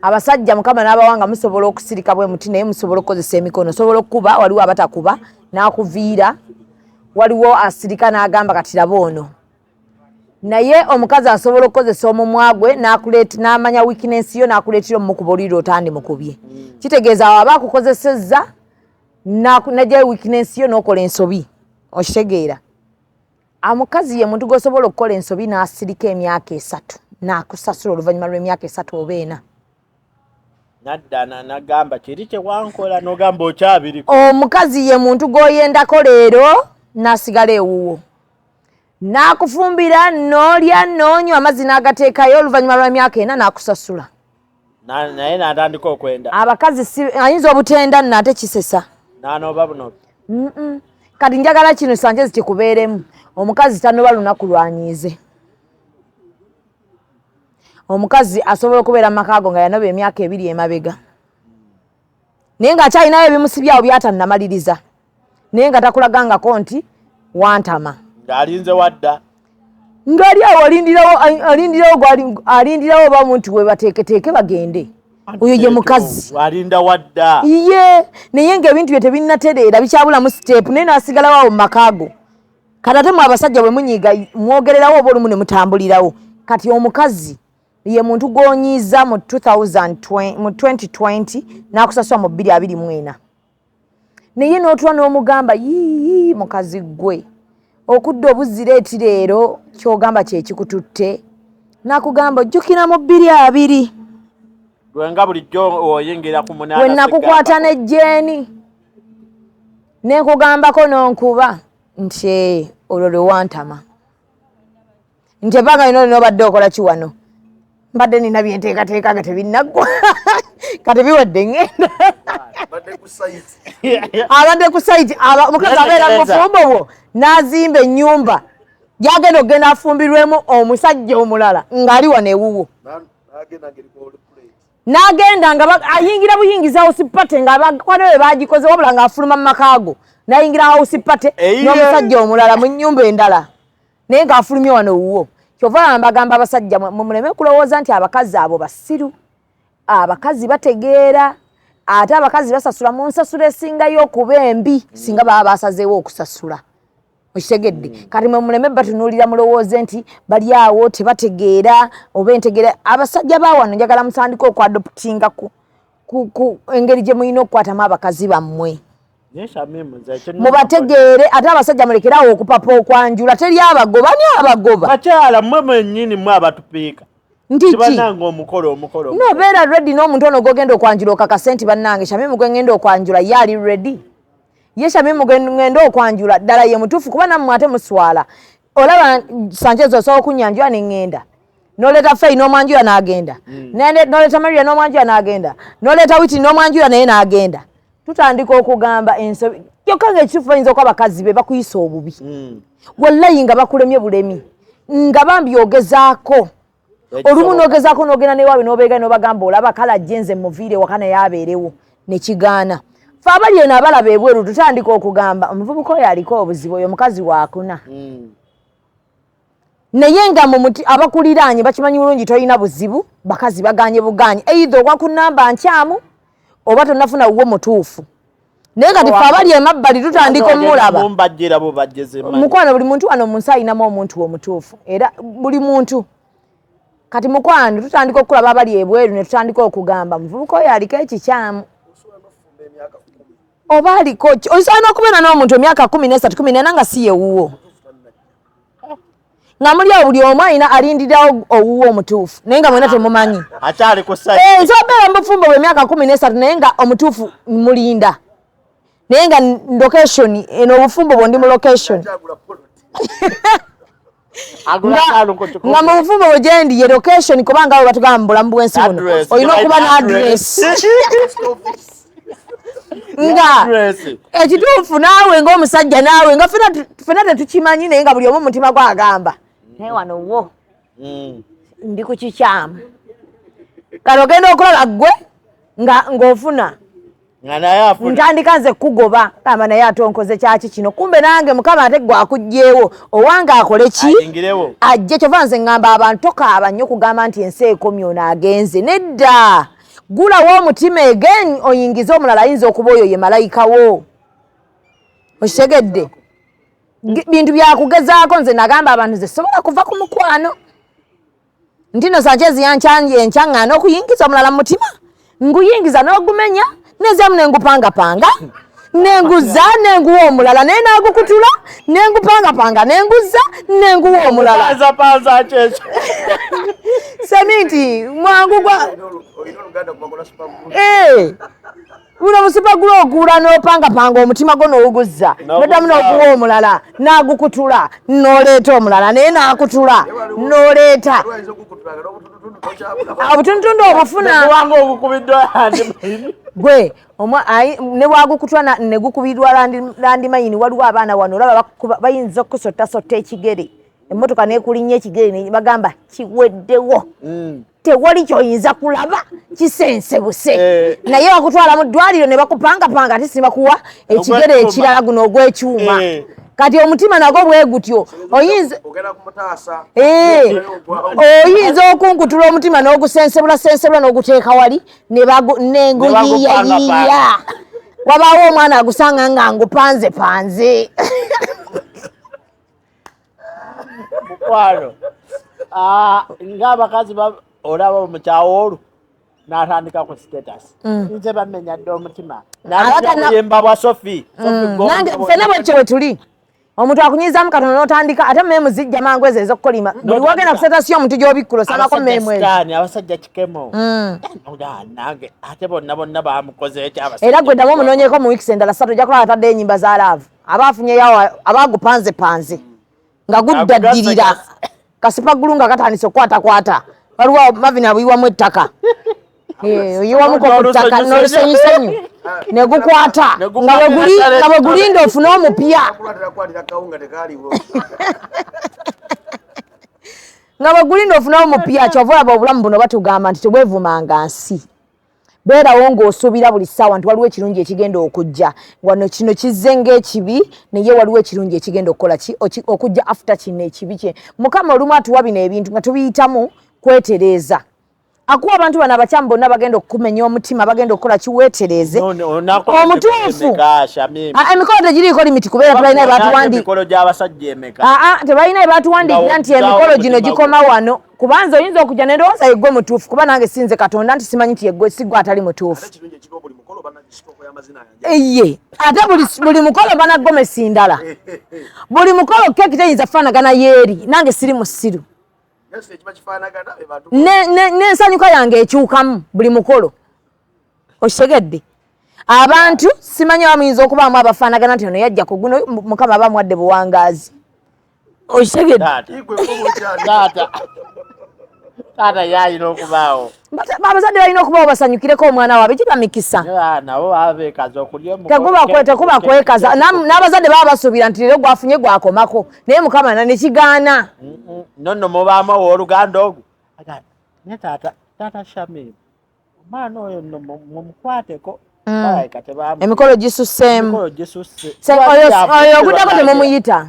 Abasajja Mukama n'abawanga musobola okusirika bwe muti naye musobola okukozesa emikono. Osobola okukuba, waliwo abatakuba n'akuviira, waliwo asirika n'agamba kati laba ono. Naye omukazi asobola okukozesa omumwa gwe n'amanya weakness yo n'akuleetera omukuba oluyira otandimukubye. Kitegeeza awo aba akukozesezza n'aggyayo weakness yo n'okola ensobi. Okitegeera? Omukazi ye muntu gw'osobola okukola ensobi n'asirika emyaka 3 n'akusasula oluvannyuma lw'emyaka 3 oba 4. Nadda n'agamba kiri kye wankola n'ogamba okyabiriko. Omukazi ye muntu gw'oyendako leero n'asigala ewuwo. N'akufumbira n'olya n'onywa amazzi n'agateekayo oluvannyuma lwa myaka 4 n'akusasula. Naye n'atandika okwenda. Abakazi ayinza obutenda nno ate kisesa. N'anooba buno. Kati njagala kino Sanchez kikubeeremu. Omukazi tanoba lunaku lwanyiize. Omukazi asobola okubeera mu maka ago nga yanoba emyaka 2 emabega. Naye ng'akyalinayo ebimusibye awo by'atannamaliriza. Naye nga takulagangako nti wantama. Ng'alinze wadda. Ng'ali awo alindirawo oba omuntu we bateeketeeke bagende. Oyo ye mukazi. Alinda wadda. Ye naye ng'ebintu bye tebinnatereera, bikyabulamu step, naye n'asigalawo awo mu maka go. Kati ate mwe abasajja bwe munyiiga mwogererawo oba olumu ne mutambulirawo. Kati omukazi ye muntu gw'onyiiza mu 2020, mu 2020 n'akusasula mu 2024, naye n'otula n'omugamba, yiyi mukazi ggwe, okudda obuzzira eti leero ky'ogamba kyekikututte, n'akugamba ojjukira mu 2020 Gwe nga bulijjo oyingira ku munaana. We nakukwata nejjeeni nenkugambako n'onkuba nti, "Eh, olwo lwe wantama nti ebbanga lino lino obadde okola ki wano? Mbadde nina byenteekateeka nga tebinnaggwa, kati biwadde, ŋŋenda." Badde ku site. Abadde ku site. Omukazi abeera mu bufumbo bwo n'azimba ennyumba gyagenda okugenda afumbirwemu omusajja omulala ng'ali wano ewuwo. N'agenda ng'eriko plate. N'agenda nga ayingira buyingiza house party nga abakwano be bagikoze, wabula ng'afuluma mu maka go n'ayingira house party Eyiye. n'omusajja omulala mu nnyumba endala, naye ng'afulumye wano ewuwo. Kyova olaba mbagamba abasajja mwe muleme kulowooza nti abakazi abo basiru. Abakazi bategeera, ate abakazi basasula mu nsasula esingayo okuba embi singa baba basazeewo okusasula. Okitegedde? Kati mwe muleme batunuulira mulowooze nti bali awo tebategeera oba entegeera. Abasajja ba wano, njagala mutandike okuadoptinga ku engeri gye mulina okukwatamu abakazi bammwe. Naye Shamim, nze ekyo Mubategeere. Ate abasajja mulekerawo okupapa okwanjula. Teri abagoba, ni abagoba? Bakyala mmwe mwennyini mmwe abatupiika. Nti ki? Kibananga omukolo omukolo. No, beera ready n'omuntu ono gwogenda okwanjula, okakase nti bannange, Shamimu gwe ngenda okwanjula ye ali ready, ye Shamimu gwe ngenda okwanjula ddala ye mutuufu. Kuba nammwe ate muswala. Olaba Sanchez osobola okunyanjula ne ŋŋenda, n'oleeta Fei n'omwanjula n'agenda, n'oleeta Maria n'omwanjula n'agenda, n'oleeta Witi n'omwanjula naye n'agenda. Tutandika okugamba ensobi kyokka ng'ekituufu bayinza okuba bakazi be bakuyisa obubi. Wallayi nga bakulemye bulemi, nga bambi ogezaako olumu n'ogezaako n'ogenda newaabwe n'obeega n'obagamba, olaba kale ajje nze muviire waka naye abeerewo, nekigaana. Fe abali eno abalaba ebweru tutandika okugamba omuvubuka oyo aliko obuzibu, oyo mukazi waakuna. Naye nga mu muti abakuliraanye bakimanyi bulungi tolina buzibu, bakazi baganye buganye, either ogwa ku namba nkyamu oba tonafuna wuwo mutuufu. Naye kati fe abali emabbali tutandika omulaba. Mumbajjira bubajjeze manyi. Mukwano, buli muntu wano mu nsi alinamu omuntu omutuufu, era buli muntu. Kati mukwano, tutandika okulaba abali ebweru ne tutandika okugamba muvubuka oyo aliko ekikyamu. Osobola n'okufumba emyaka 10. Oba aliko osobola n'okubeera n'omuntu emyaka 13, 14 nga si yewuwo, nga muli awo buli omu alina alindirawo owuwo omutuufu, naye nga mwena temumanyi. Akyali ku site. Eh, nsobola beera mu bufumbo bw'emyaka 13 naye nga omutuufu mulinda, naye nga location eno obufumbo bwo ndi mu location. Akyagula poloti. Agula ttaano ku kikumi. Nga mu bufumbo bwe gyendi ye location, kubanga abo batugamba mu bulamu bw'ensi buno Address. olina okuba ne Address. address nga Address. Ekituufu naawe ng'omusajja, naawe nga ffenna tetukimanyi, naye nga buli omu omutima gwe agamba naye wano wo ndi ku kikyamu. Kati ogenda okulaba ggwe nga ng'ofuna Nga naye afuna. Ntandika nze kugoba gamba naye ate onkoze kyaki kino? Kumbe nange Mukama ate gwe akuggyeewo owange akole ki? Ayingirewo. Ajje. Kyova nze ŋŋamba abantu tokaaba nnyo kugamba nti ensi ekomye, ono agenze. Nedda, gulawo omutima again oyingize omulala, ayinza okuba oyo ye malayika wo. Okitegedde? Bintu byakugezaako. Nze nagamba abantu nze sobola kuva ku mukwano nti no Sanchez yankyanje enkyaŋŋaana okuyingiza omulala mu mutima, nguyingiza n'ogumenya nezamu nengupangapanga nenguza nenguwa omulala, naye nagukutula nengupangapanga nenguza nenguwa omulala. Panza panza kyekyo. Seminti mwangu gwa Olina oluganda kubakola super glue. Eh, buno bu super glue ogula n'opangapanga omutima gwo n'oguzza noddamu n'oguwa omulala n'agukutula, n'oleeta omulala naye n'akutula n'oleeta. Waliwo ayinza okukutulanga n'obutundutundu tokyabulaba. Obutundutundu obufuna. Kubanga ogukubiddwa landmine. Gwe ne bwagukutula ne gukubirwa landmine. Waliwo abaana wano olaba bayinza okusottasotta ekigere, emmotoka nekulinnya ekigere ne bagamba kiweddewo, tewali kyoyinza kulaba, kisensebuse. Eh. Naye bakutwala mu ddwaliro ne bakupangapanga ate sibakuwa ekigere Ogw'ekyuma. ekirala, guno ogw'ekyuma. Eh. Kati omutima nagwo bwe gutyo, oyinza Ogenda kumutaasa. Oyinza okunkutula omutima n'ogusensebula sensebula n'oguteeka wali ne nenguyiyayiya, wabaawo omwana agusanga nga ngupanze panze. Mukwano, ng'abakazi olaba omukyawo olwo n'atandika ku status, nze bamenya dde omutima, n'ayimba bwa Sofi. Nange ffenna bwetyo bwe tuli. Omuntu akunyizaamu katono n'otandika, ate meme zijja mangu ezo ez'okukolima. Buli wagenda ku status y'omuntu gy'obikkula osangako meme ezo. Sitaani, abasajja kikemo. Nange ate bonna bonna bamukoze ekyo abasajja. Era gwe ddamu omunoonyeeko mu wiikisi endala 3, ojja kulaba ataddeyo ennyimba za love, aba afunyeyo, aba agupanzepanze nga guddaddirira kasipaggulu nga katandise okukwatakwata. Waliwo Mavin abuyiwamu ettaka. Oyiwamuko ku ttaka n'olusenyusenyu ne gukwata nga bwe nga bwe gulinda ofune omupya. Kulatera kwatira kawunga tekaliwo. Nga bwe gulinda ofune omupya. Kyova olaba obulamu buno batugamba nti tebwevumanga nsi, beerawo ng'osuubira buli ssaawa nti waliwo ekirungi ekigenda okujja. Wano kino kizze ng'ekibi, naye waliwo ekirungi ekigenda okukola ki okujja after kino ekibi. Kye Mukama olumu atuwa bino ebintu nga tubiyitamu kwetereeza. Akuwa abantu bano abakyamu bonna bagenda okukumenya omutima, bagenda okukola kiweetereeze omutuufu. Emikolo tegiriiko limit, kubeera tebalina batuwandi Emikolo gy'abasajja emeka? Tebalina batuwandiikira nti emikolo gino gikoma wano, kubanza oyinza okujja nendowooza yeggwe mutuufu, kuba nange sinze Katonda nti simanyi nti yeggwe siggwe atali mutuufu. Ate kirungi ekiriwo, buli mukolo banagistoko y'amazina yange. Eye, ate buli mukolo banagomesi ndala, buli mukolo keeki teyinza kufaanagana yeeri. Nange siri musiru. Just ekiba kifaanagana be bantu. N'ensanyuka yange ekyukamu buli mukolo, okitegedde? Abantu simanyi oba muyinza okubaamu abafaanagana nti ono yajja ku guno, Mukama aba amuwadde buwangaazi, okitegedde? Taata. Igwe kuba okyali. Taata, taata yayina okubaawo. Abazadde balina okubawo basanyukireko omwana waabwe, giba mikisa. Nabo baba beekaza okulya omukolo. Tekuba kwekaza. N'abazadde baba basuubira nti leero gwafunye gwakomako, naye Mukama na nekigaana. Nonno mubaamu owooluganda ogwo. Agamba, ne taata, taata Shamim, omwana oyo nno mumukwateko. Balabika tebamu Emikolo gisusseemu. Emikolo gisusse. Oyo oguddako temumuyita.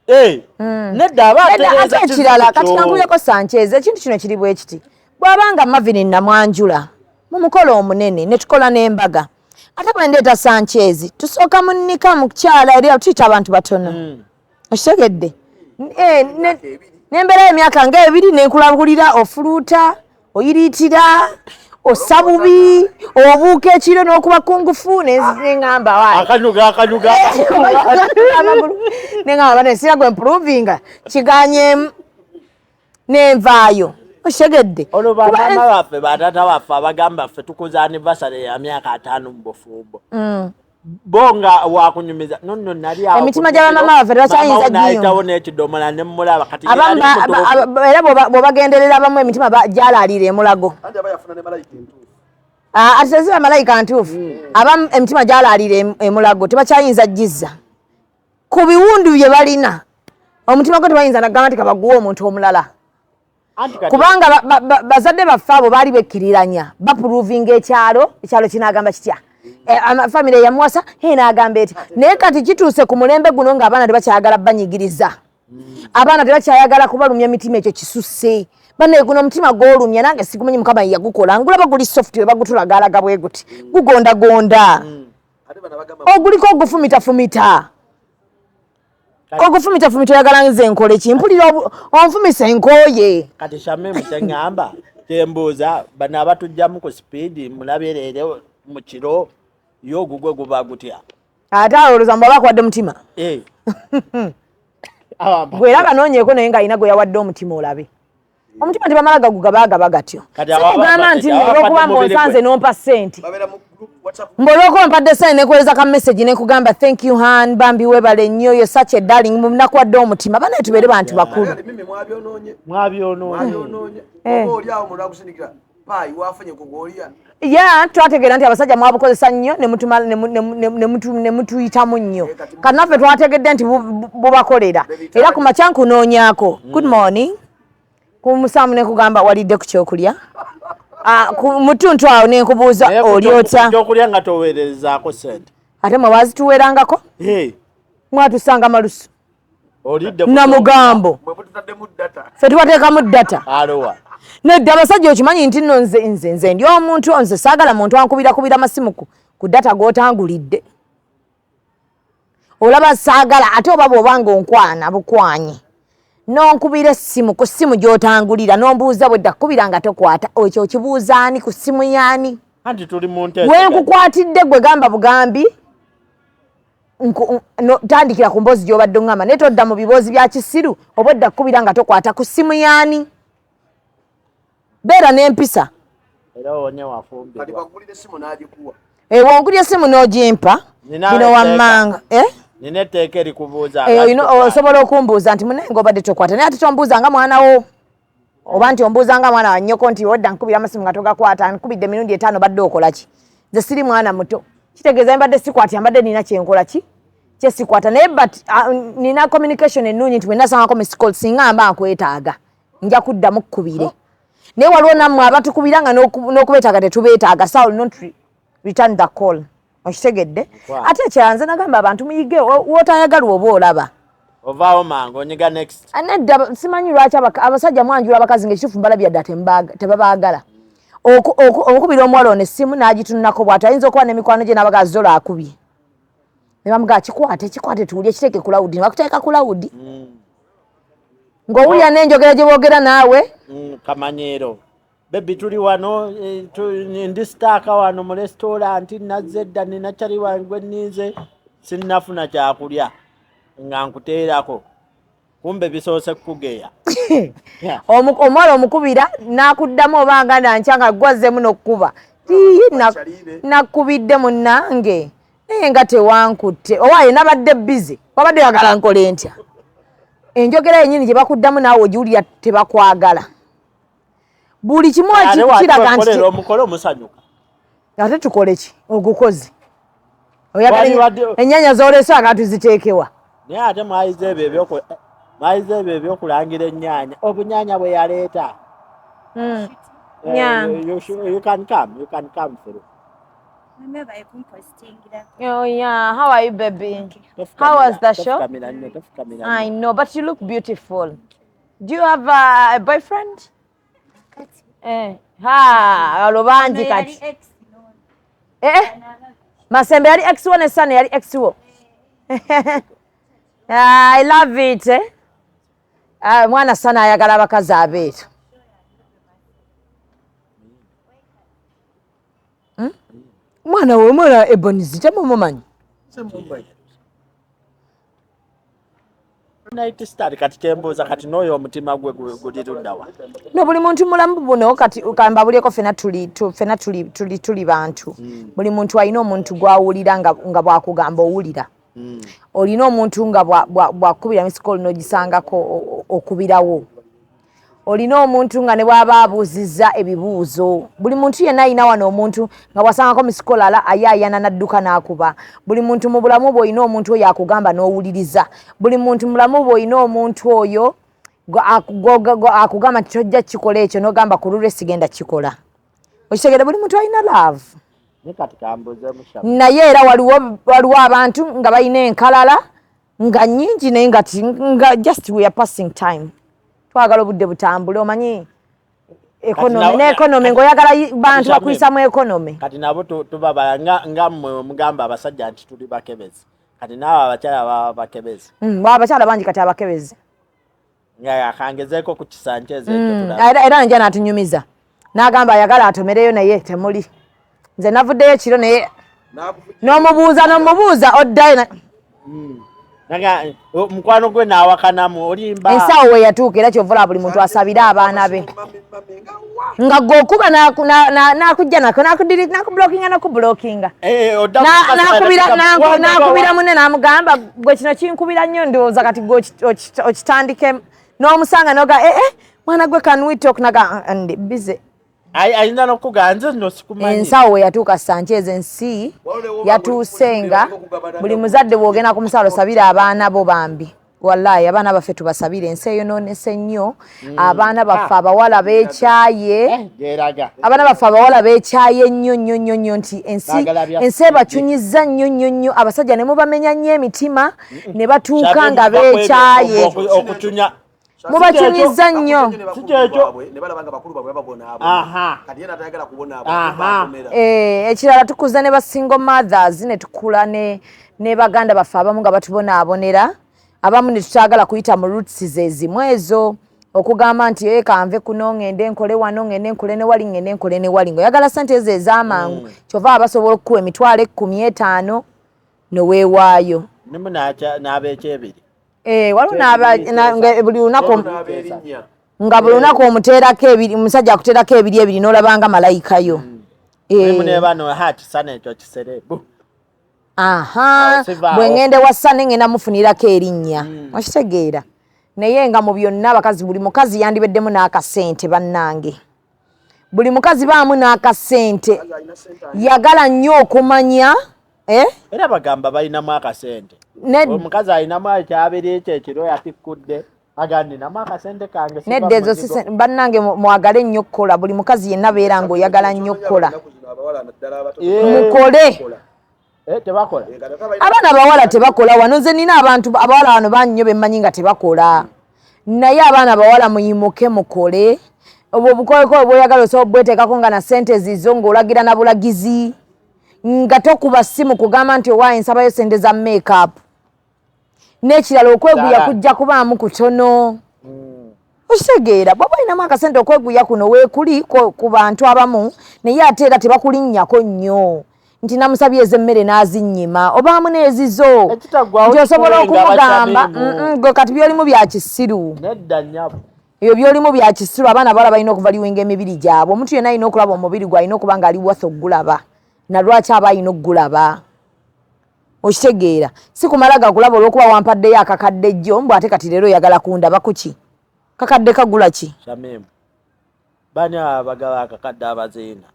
Nedda, aba Nedda, atereeza ate ekirala kizibu kati kyo. Kankubireko Sanchez, ekintu kino kiri bwe kiti: bw'abanga Mavin namwanjula mu mukolo omunene ne tukola n'embaga, ate bwe ndeeta Sanchez tusooka munnika mukyala eri tuyita abantu batono, okitegedde? Nembeerayo emyaka nga 2 nenkulabulira, ofuluuta, oyiriitira, ossa bubi, obuuka ekiro n'okuba kungufu, neŋŋamba waayi. Akanyuga akanyuga. Amagulu, neŋŋamba bane sira gwe mprovinga kiganyemu nenvaayo, okitegedde? Olwo bamaama baffe, bataata baffe abagamba ffe tukuza anniversary ya myaka 50 mu bufumbo, bo nga wakunyumiza nonno nali awo Emitima ku gya bamaama baffe tebakyayinza maama wo n'ayitawo giyunga. N'ekidomola ne mmulaba kati Abamu yali mutuufu. Era bw'obagenderera abamu emitima gyalaalira emulago. Anti aba yafuna ne malayika entuufu. Ate teziba malayika ntuufu. Abamu emitima gyalaalira emulago, tebakyayinza gizza ku biwundu bye balina. Omutima gwo tebayinza nagamba nti kabaguwe omuntu omulala. Anti kati Kubanga bazadde baffe abo baali bekkiriranya, bapuruvinga ekyalo, ekyalo kinaagamba kitya? Famire yamuwasa naagamba eti, naye kati kituuse ku mulembe guno ng'abaana tebakyayagala banyigiriza, abaana tebakyayagala kubalumya mitima. Ekyo kisusse banaye. Guno omutima gwolumya nange sigumanyi Mukama ye yagukola, ngulaba guli soft, we bagutulagaalaga bwe guti gugondagonda. Ate bano abagamba Oguliko ogufumitafumita, ogufumitafumita, oyagala nze nkole ki? Mpulira onfumisa enkooye. Kati Shamim, kyeŋŋamba, kyembuuza, bano abatujjamu ku sipiidi mulabye leero mu kiro, ye ogugwe guba gutya? Ate alowooza mbu aba akuwadde mutima. Gwe era kanoonyeeko naye ng'alina gwe yawadde omutima, olabe omutima tebamala gagugabagaba gatyo. Kati aba Sikugamba nti aba olwokuba mubiri gwe. mbonsanze nompa ssente, Babeera mu group WhatsApp. Mbu olwokuba mpadde ssente nekuweereza ka message nekugamba, "Thank you hun, bambi webale nnyo, you're such a darling," nakuwadde omutima. Banaye tubeere bantu bakulu. Kati mimi mwabyonoonye. Mwabyonoonye. Mwabyonoonye. Oba oli awo omuntu akusindikira paayi wafunye ku gwolya. Ya, twategeera nti abasajja mwabukozesa nnyo ne mutuyitamu nnyo. Kati naffe twategedde nti bubakolera. Era ku makya nkunoonyaako good morning, ku musanvu nekugamba walidde ku kyokulya. Ku mutuntu awo nenkubuuza Naye ku oli otya. Kyokulya nga toweerezaako sente. Ate mwe bazituweerangako. Hey. Mwatusanga malusu. Olidde ku- Namugambo. Mwe mututaddemu data. Ffe tubateekamu data. Alowa. Nedda, abasajja, okimanyi nti nno nze ndi omuntu, nze saagala muntu ankubirakubira masimu ku data gw'otangulidde. Olaba, saagala. Ate oba bw'oba nga onkwana bukwanyi nonkubira essimu ku ssimu gy'otangulira, nombuuza bwedda kkubira nga tokwata, ekyo okibuuza ani? Ku ssimu yaani? Anti tuli mu nteeseganya. Wenkukwatidde gwe gamba bugambi, tandikira ku mboozi gy'obadde oŋŋamba, naye todda mu biboozi bya kisiru. Oba odda kkubira nga tokwata, ku ssimu yaani? Beera n'empisa. Era owonye Kati wafumbirwa. Bagulira essimu n'agikuwa. Wongulya essimu n'ogimpa. Nina Bino etteeka. wammanga, eh? Nina etteeka erikubuuza. Eh, osobola okumbuuza nti munaye ngaobadde tokwata, naye ate tombuuza nga mwana wo, oba nti ombuuza nga mwana wa nnyoko nti odda nkubira amasimu nga togakwata, nkubidde emirundi 5, badde okola ki? Nze siri mwana muto, kitegeeza mbadde sikwatya, mbadde nina kyenkola ki kyesikwata. Naye but nina communication ennungi nti bwenasangako missed call, singa mba nkwetaaga nja kuddamu kkubire. Naye waliwo nammwe abatukubira nga n'okubeetaaga tetubeetaaga, so I will not return the call. Okitegedde? Wow. Ate ekirala, nze nagamba abantu muyige w'otayagalwa oba olaba Ovaawo mangu, onyiga next. Ah, nedda, simanyi lwaki abasajja mwanjula abakazi nga ekituufu mbalabya dda tebabaagala. Okubira omuwala ono essimu n'agitunulako bw'ati, ayinza okuba n'emikwano gye n'abagaa zolo akubye, ne bamugaa kikwate, kikwate, tuwulye, kiteeke ku loud, ne bakuteeka ku loud ng'owulira n'enjogera gye boogera naawe. Kamanyiiro baby, tuli wano, eh, ndi stuck wano mu restaurant, nazze dda, nina kyali wange gwe nninze, sinnafuna kyakulya, nga nkuteerako, kumbe bisoose kukugeya. Omuwala omukubira n'akuddamu obanga nankya nga gwazzemu n'okkuba. Tii, Kyalibe. Nakubidde munnange naye nga tewankutte, owaaye nabadde busy, wabadde oyagala nkole ntya? Enjogera yennyini gye bakuddamu naawe ogiwulira, tebakwagala. Buli kimu Ate kiraga nti wakikolera omukolo omusanyuka. Ate tukole ki? Ogukozi oyagala Wali ennyanya z'oleese aga tuziteekewa? Naye ate mwayize ebyo ebyokulangira ennyaanya, obunyaanya bwe yaleeta. Eh, Yeah. You can come through. Remember, I couldn't posting. Oh yeah, how are you, baby? How was the show? Tofukamira nnyo, tofukamira I nnyo. know, but you look beautiful. Do you have a boyfriend? Eh, ha, olwo bangi kati. Eh, Masembe yali ex wo ne Sane yali ex wo. Ah, I love it. Eh? Ah, mwana Sane ayagala abakazi abeeru. Hmm? Mwana we, mwana Ebonizi temumumanyi? Semumbai. Night star, kati kyembuuza, kati n'oyo omutima gwe guli luddawa? No, buli muntu mulamu buno kati kambabulyeko, fena tuli fena tuli bantu. Buli muntu alina omuntu gwawulira nga bwakugamba owulira. Olina omuntu nga bwakubira missed call n'ogisangako okubirawo. Olina omuntu nga ne bw'aba abuuzizza ebibuuzo. Buli muntu yenna alina wano omuntu nga bw'asangako missed call ala ayaayana n'adduka n'akuba. Buli muntu mu bulamu bwe olina omuntu oyo akugamba n'owuliriza. Buli muntu mu bulamu bwe olina omuntu oyo akugamba nti tojja kukikola ekyo, n'ogamba ku lulwe sigenda kukikola. Okitegere, buli muntu alina love. Naye kati kambuuzeemu Shami. Naye era waliwo abantu nga balina enkalala nga nnyingi, naye nga just we are passing time, twagala obudde butambule, omanyi economy ne economy ng'oyagala bantu Shami, bakuyisa mu economy. Kati nabo tubabala nga mmwe mugamba abasajja nti tuli bakebezi, kati naawe abakyala baba bakebezi? Abakyala bangi kati abakebezi. Nga akangezeeko ku kisankyezi ekyo tulaba. Era nja n'atunyumiza n'agamba ayagala atomereyo, naye temuli. Nze navuddeyo kiro, naye n'omubuuza oddayo Naga mukwano gwe n'awakanamu olimba. Ensawo we yatuuka, era kyovula buli muntu asabire abaana be nga gwe okuba n'akujja nako n'akublockinga n'okublockinga. Eh, odda N'akubira munne n'amugamba gwe kino kinkubira nnyo, ndowooza kati gwe okitandike n'omusanga noga eh, eh, mwana gwe, can we talk? Naga "Ah, ndi busy." Ayinza n'okugaa nze nno sikumanyi. Ensawo we yatuuka, Sanchez, ensi yatuuse nga buli muzadde bw'ogenda ku musaalo osabira abaana bo bambi. Wallahi abaana baffe tubasabire, ensi eyonoonese nnyo. Abaana baffe abawala beekyaye. Geraga. Abaana baffe abawala beekyaye nnyo nnyo nnyo nnyo nti ensi Baagala bya ensi ebacunyizza nnyo nnyo nnyo. Abasajja ne mubamenya nnyo emitima ne batuuka nga beekyaye. Okucunya. Mubacunyizza nnyo. Si kyekyo. Ne balaba nga bakulu baabwe babonaabona. Kati ye natayagala kubonaabona. Bakomera. Ekirala tukuza ne ba single mothers, ne tukula ne baganda baffe abamu nga batubonaabonera, abamu ne tutagala kuyita mu roots ze zimu ezo, okugamba nti kanve kuno ngende nkole wano, ngende nkole ne wali, ngende nkole ne wali, ng'oyagala sente ezo ez'amangu. Kyova abasobola okukuwa 150,000 noweewaayo. Nimu n'abeekyebiri. Waliwo nga buli lunaku N'ab'erinnya. Nga buli lunaku omuteerako ebiri, omusajja akuteerako ebiri ebiri, n'olabanga malayikayo. Mulimu ne bano hati sana ekyo kiserebu. Aha. Awo sivaawo. Bwe ŋŋenda ewasa ne ŋŋenda mufunirako erinnya, okitegeera? Naye nga mu byonna abakazi, buli mukazi yandibeddemu n'akasente. Bannange, buli mukazi baamu n'akasente. Alina sente. Yagala nnyo okumanya, eh? Era bagamba balinamu akasente. Omukazi alinamu ekyabiri ekyo ekiro yatikkudde aga ninamu akasente kange, siva Nedda, ezo mu si muzigo. Bannange, mwagale nnyo okukola. Buli mukazi yenna beera ng'oyagala nnyo okukola. Ennaku zino abawala naddala abato Mukole. bakola. Tebakola. Kati ate abalina- Abaana abawala tebakola wano. Nze nina abantu abawala wano bangi nnyo bemmanyi nga tebakola, naye abaana abawala muyimuke mukole. Obwo obukoyikoyi bwoyagala osobola obweteekako nga na sente zizo, ng'olagira na bulagizi, nga tokuba simu kugamba nti owaaye nsabayo sente za makeup. N'ekirala, okweguya Ddala. kujja kubaamu kutono, okitegeera? Bw'oba olinamu akasente, okweguya kuno weekuli ku bantu abamu, naye ate era tebakulinnyako nnyo nti namusabye ez'emmere n'azinnyima. Obaamu n'ezizo Ekitaggwawo nti osobola kikuwenga. okumugamba. Bashamimu. Gwe kati byolimu bya kisiru. Nedda nnyabo. Ebyo byolimu bya kisiru. Abaana abawala balina okuvaluinga emibiri gyabwe. Omuntu yenna alina okulaba omubiri gwe, alina okuba nga ali worth okugulaba. Na lwaki aba alina okugulaba, okitegeera? Si kumala gakulaba olw'okuba wampaddeyo akakadde jjo, mbw ate kati leero oyagala kundaba kuki? Kakadde kagula ki? Shamimu, bani abagaba akakadde abaziina?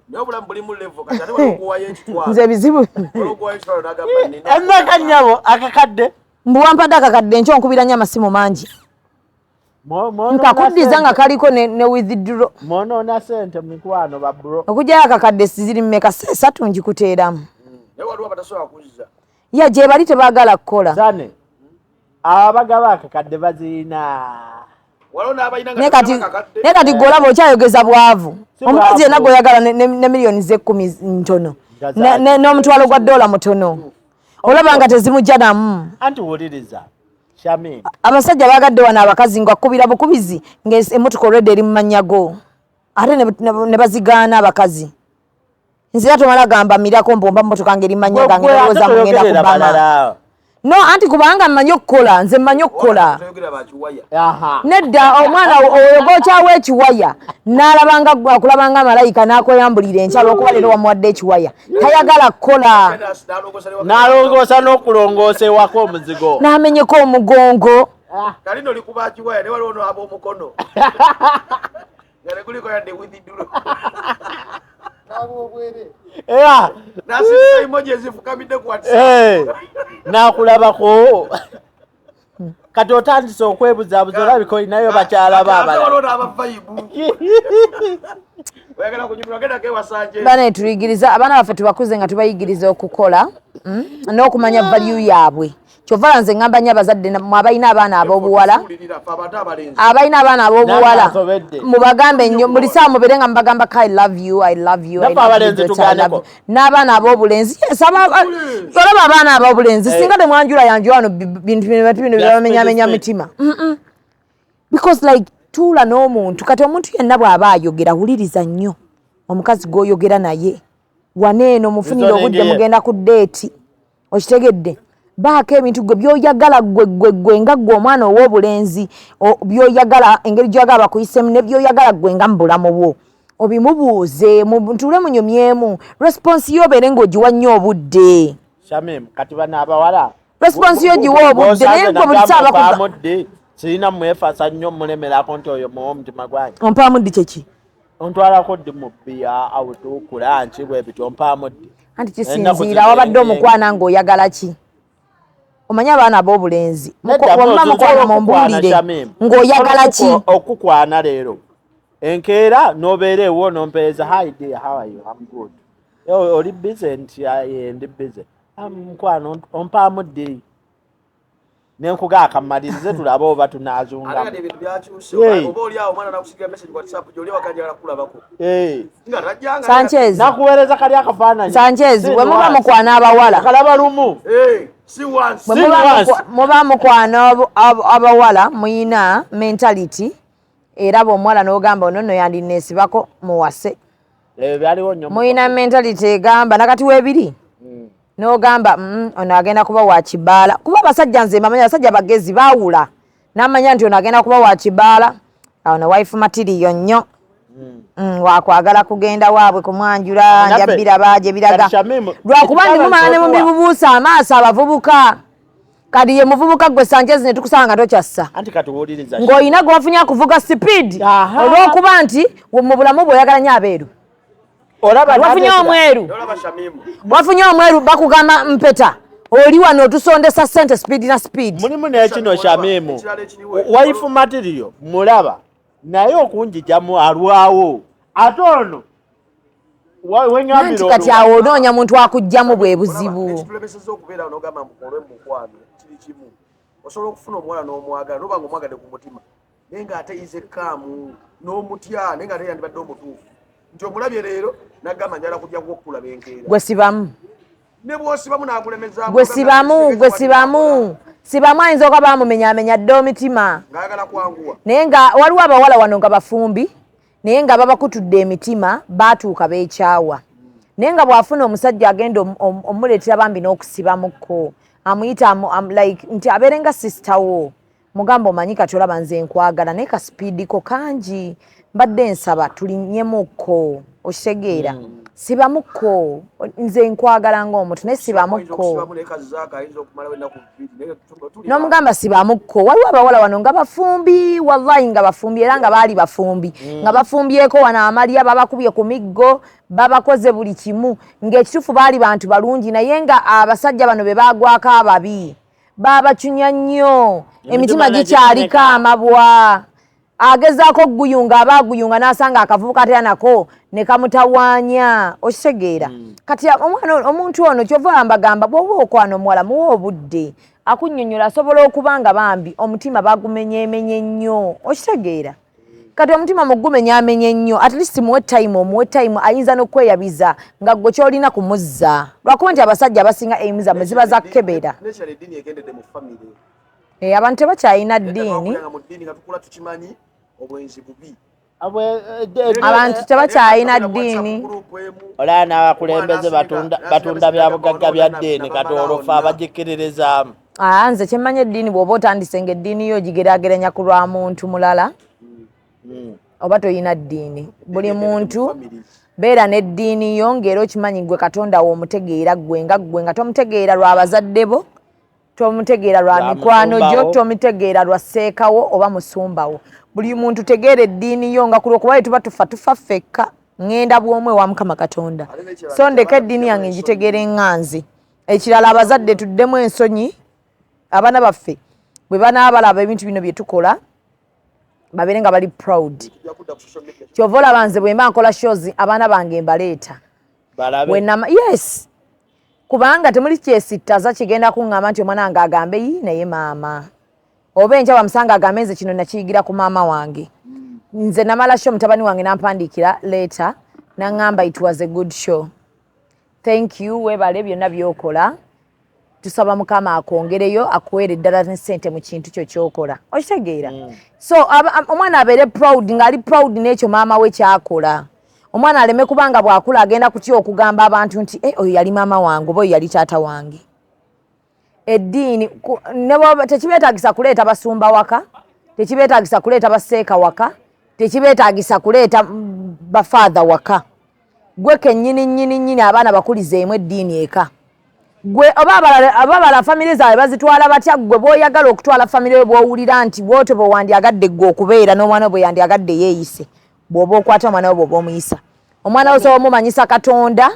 Naye obulamu bulimu level. Kati ate waliwo okuwayo ekitwalo. Nze ebizibu Waliwo okuwayo ekitwalo n'agamba nina. Emeka nnyabo akakadde? Mbu wampadde akakadde nkyo, nkubira nnyo amasimu mangi. Nkakuddiza nga kaliko ne withdraw. Mwonoona sente, mikwano ba bro. Okugyayo akakadde siziri mmeka, 3 ngikuteeramu. Naye waliwo abatasobola kuzza. Ya, gye bali tebaagala kukola. Sane abagaba akakadde baziina. Waliwo n'abalina nga Naye kati tebalina kakadde. Naye kati gwe olaba okyayogeza bwavu. Si Omukazi bwavu. yenna gweoyagala ne miliyoni z'ekumi ntono. Nga zaaki. N'omutwalo gwa dola mutono, olaba nga tezimujja namu. Anti wuliriza, Shamim. Abasajja bagadde wano abakazi nga akkubira bukubizi ng'emmotoka olwedde eri mu mannya go, ate ne bazigaana abakazi. Nze era tomala gamba mirako mbomba mmotoka ng'eri mu mannya gange, Gwe ate nolowooza mugenda toyogerera kubama. balala. No, anti kubanga mmanyi okukola, nze mmanyi okukola. Toyogera bakiwaya. Nedda, omwana oyo gokyawo ekiwaya n'alabanga akulabanga malayika n'akweyambulira enkya olwokuba leero wamuwadde ekiwaya, tayagala kukola. N'alongoosa n'okulongoosa ewaka omuzigo. N'amenyeko omugongo. Kalino likuba kiwaya, ne waliwo n'aba omukono nga teguliko yadde withdraw. Era Nasindika emoji ezifukamidde ku WhatsApp. N'akulabako kati otandise okwebuzaabuza, olabika olinayo bakyala ba Ate waliwo abalala. n'aba vibe. Oyagala kunyumirwa, gendako ewasanje. Bane tuyigiriza abaana baffe, tubakuze nga tubayigiriza okukola, n'okumanya value yaabwe. Kyova nze ngamba nnyo abazadde mwe abalina abaana ab'obuwala, Tuwulirira ffe abantu abalenzi. Abalina abaana ab'obuwala, Nange nsobedde. mubagambe nnyo buli saawa, mubeere nga mubagamba ka "I love you, I love you, I Naffe love you, abalenzi daughter, I love tugaaneko. you." N'abaana ab'obulenzi, yes, olaba abaana ab'obulenzi, singa temwanjula yanjula wano bintu bino bino Bya bibamenyamenya speed, mitima. Because like tuula n'omuntu, kati omuntu yenna bw'aba ayogera, wuliriza nnyo omukazi gw'oyogera naye. Waneeno mufunire Nzo obudde, nengiye. mugenda ku date, okitegedde? Baako ebintu gwe byoyagala, gwe gwe gwe nga gwe omwana ow'obulenzi, byoyagala, engeri gyoyagala bakuyisemu, ne byoyagala gwe nga mu bulamu bwo, obimubuuze, ntuule munyumyemu. Response yo obeere ng'ogiwa nnyo obudde. Shamim, kati bano abawala Response yo giwa obudde, naye gwe buli ssaawa bakuga mpamudde sirina mwefasa nnyo, mulemerako nti oyo muwa omutima gwange. Ompaamu ddi kyeki? Ontwalako ddi mu bbiya, out, ku lunch, bwe bityo, ompaamu ddi? Anti Ennaku kisinziira zino wabadde omukwana ng'oyagala ki? Omanyi abaana ab'obulenzi Nedda, wamma Moses, mukwana osobola okukwana, mumbuulire Shamim. ng'oyagala ki? Osobola okukwana leero enkeera n'obeera ewo nompeereza, "Hi dear, how are you? I'm good." "Yo, oli busy?" Nti, "Ah, yeah, ndi busy." "Ah, mukwano, ompaamu ddi?" Nenkuga akamalirize tulabe oba Ate kati tunaazungamu. ebintu byakyuse. Hey. Oba oli awo omwana nakusigira message ku WhatsApp gyoli wakanjagala kulabako Eh, nga tajjanga. Sanchez. Nakuweereza kali akafaananyi. Sanchez, Si bwe muba once. mukwana abawala Akalaba lumu. Eh, si once. bwe muba once. muba mukwana abawala muyina mentality era bw'omuwala n'ogamba ono nno yandineesibako muwase. Ebyo byaliwo nnyo mu Muyina mentality egamba nakati weebiri n'ogamba, ono agenda kuba wa kibaala," kuba abasajja nze mbamanya, abasajja bagezi baawula n'amanya nti ono agenda kuba wa kibaala, ono wife material nnyo, wakwagala kugenda waabwe kumwanjula. Naffe, Nja biraba gye biraga. Kati Shamim, Lwakuba ndi ekifaananyi mumala ne ky'otuwa. mubibubuusa amaaso abavubuka. Kati ye muvubuka gwe Sanchez ne tukusanga nga tokyassa Anti katuwuliriza. ng'olina gwe wafunye akuvuga speed Aha. olw'okuba nti mu bulamu bw'oyagala nnyo abeeru. Olaba Wafunye n'ateekera- omweru. Nolaba Shamimu. Wafunye omweru, bakugamba mpeta oli wano otusondesa sente speed na speed. Mulimu n'ekino, Shamimu. Ekirala ekiriwo. Wife material mulaba naye okunjijamu alwawo, ate ono weŋambira Anti kati awo onoonya muntu akugjamu bwe buzibu. Ekitulemeseza okubeera n'ogamba mukole mukwano kiri kimu: osobola okufuna omuwala n'omwagala noba nga omwagadde ku mutima, naye ng'ate ize kaamu n'omutya, naye ng'ate yandibadde omutuufu nti omulabye leero nagamba njala kujja kuokulaba enkeera. Gwe sibamu. Ne bw'osibamu n'akulemezaamu. Gwe sibamu, gwe sibamu, sibamu. Ayinza okuba bamumenyaamenya dda omitima Ng'ayagala kwanguwa. Naye nga waliwo abawala wano nga bafumbi, naye nga babakutudde emitima, baatuuka beekyawa, naye nga bw'afuna omusajja agenda omuleetera bambi n'okusibamukko amuyita like nti abeere nga sister wo, mugamba, "Omanyi kati olaba nze nkwagala, naye ka speed ko kangi, mbadde nsaba tulinnyemukko." Okitegeera? Sibamukko, nze nkwagala ng'omuntu, naye Oyinza sibamukko. okusibamu naye kazizaako ayinza okumalawo ennaku 2 naye N'omugamba sibamukko. Waliwo abawala wano nga bafumbi, wallahi nga bafumbi, era nga baali bafumbi, nga bafumbyeko wano amalya, babakubye ku miggo, babakoze buli kimu, ng'ekituufu baali bantu balungi, naye nga abasajja bano be baagwako ababi babacunya nnyo emitima Emitima gikyaliko negimeneka. Amabwa agezaako okuguyunga, aba aguyunga n'asanga akavubuka atera nako ne kamutawaanya. Okitegeera? Kati omwana omuntu ono kyova mbagamba bw'oba okwana omuwala, muwe obudde akunnyonnyola. Asobola okuba nga bambi omutima bagumenyeemenye nnyo. Okitegeera? Kati omutima mugumenyaamenye nnyo, at least muwe time, omuwe time, ayinza n'okweyabiza nga gwe kyolina kumuzza, lwakuba nti abasajja abasinga aimu zammwe ziba za kukebera. Nekyala eddiini egendedde mu famire. Eh, abantu tebakyalina ddiini. Twakulanga mu ddiini nga tukula tukimanyi obwenzi bubi. Abantu tebakyalina ddiini. Olaba n'abakulembeze batunda bya bugagga bya ddiini, kati olwo fe abagikkiririzaamu. Aa, nze kyemmanyi eddiini, bw'oba otandise nga eddiini yo ogigeraageranya ku lwa muntu mulala, oba toyina ddiini. Buli muntu beera n'eddiini yo ng'era okimanyi gwe Katonda wo omutegeera gwe nga gwe, nga tomutegeera lwa bazadde bo, tomutegeera lwa Lwa mikwano gyo, musumbawo. Tomutegeera lwa sseekawo oba musumbawo. Buli muntu tegeera eddiini yo nga kulwokuba bwe tuba tufa, tufa ffekka, ŋŋenda bw'omu ewa Mukama Katonda. So ndeka eddiini yange ngitegeera eŋŋanzi. Ekirala, abazadde tuddemu ensonyi abaana baffe bwe banaaba balaba ebintu bino bye tukola, babeere nga bali proud. Kyova olaba nze bwe mba nkola shows, abaana bange mbaleeta. Balabe. Wenama yes, kubanga temuli kyesittaza kigenda kuŋŋamba nti omwana wange agambe, "Yi, naye maama," oba enkya bamusanga agambe, "Nze kino nakiyigira ku maama wange." Nze namala show, mutabani wange nampandiikira letter naŋŋamba, "It was a good show, thank you, weebale byonna byokola, tusaba Mukama akwongereyo, akuweere ddala ne ssente mu kintu kyo kyokola." Okitegeera? So omwana abeere proud, ng'ali proud n'ekyo maama we kyakola. Omwana aleme kubanga bw'akula agenda kutya okugamba abantu nti, "Eh, oyo yali maama wange oba oyo yali taata wange." Eddiini ne tekibeetagisa kuleeta basumba waka, tekibeetagisa kuleeta baseeka waka, tekibeetagisa kuleeta bafaatha waka. Gwe kennyini nnyini nnyini abaana bakulizeemu eddiini eka. Gwe oba abalala, oba abalala famire zaabwe bazitwala batya, gwe bw'oyagala okutwala famire yo, bw'owulira nti bw'otyo bwe wandyagadde gwe okubeera n'omwana wo bwe yandyagadde yeeyise, bw'oba okwata omwana wo bw'oba omuyisa, omwana wo osobola omumanyisa Katonda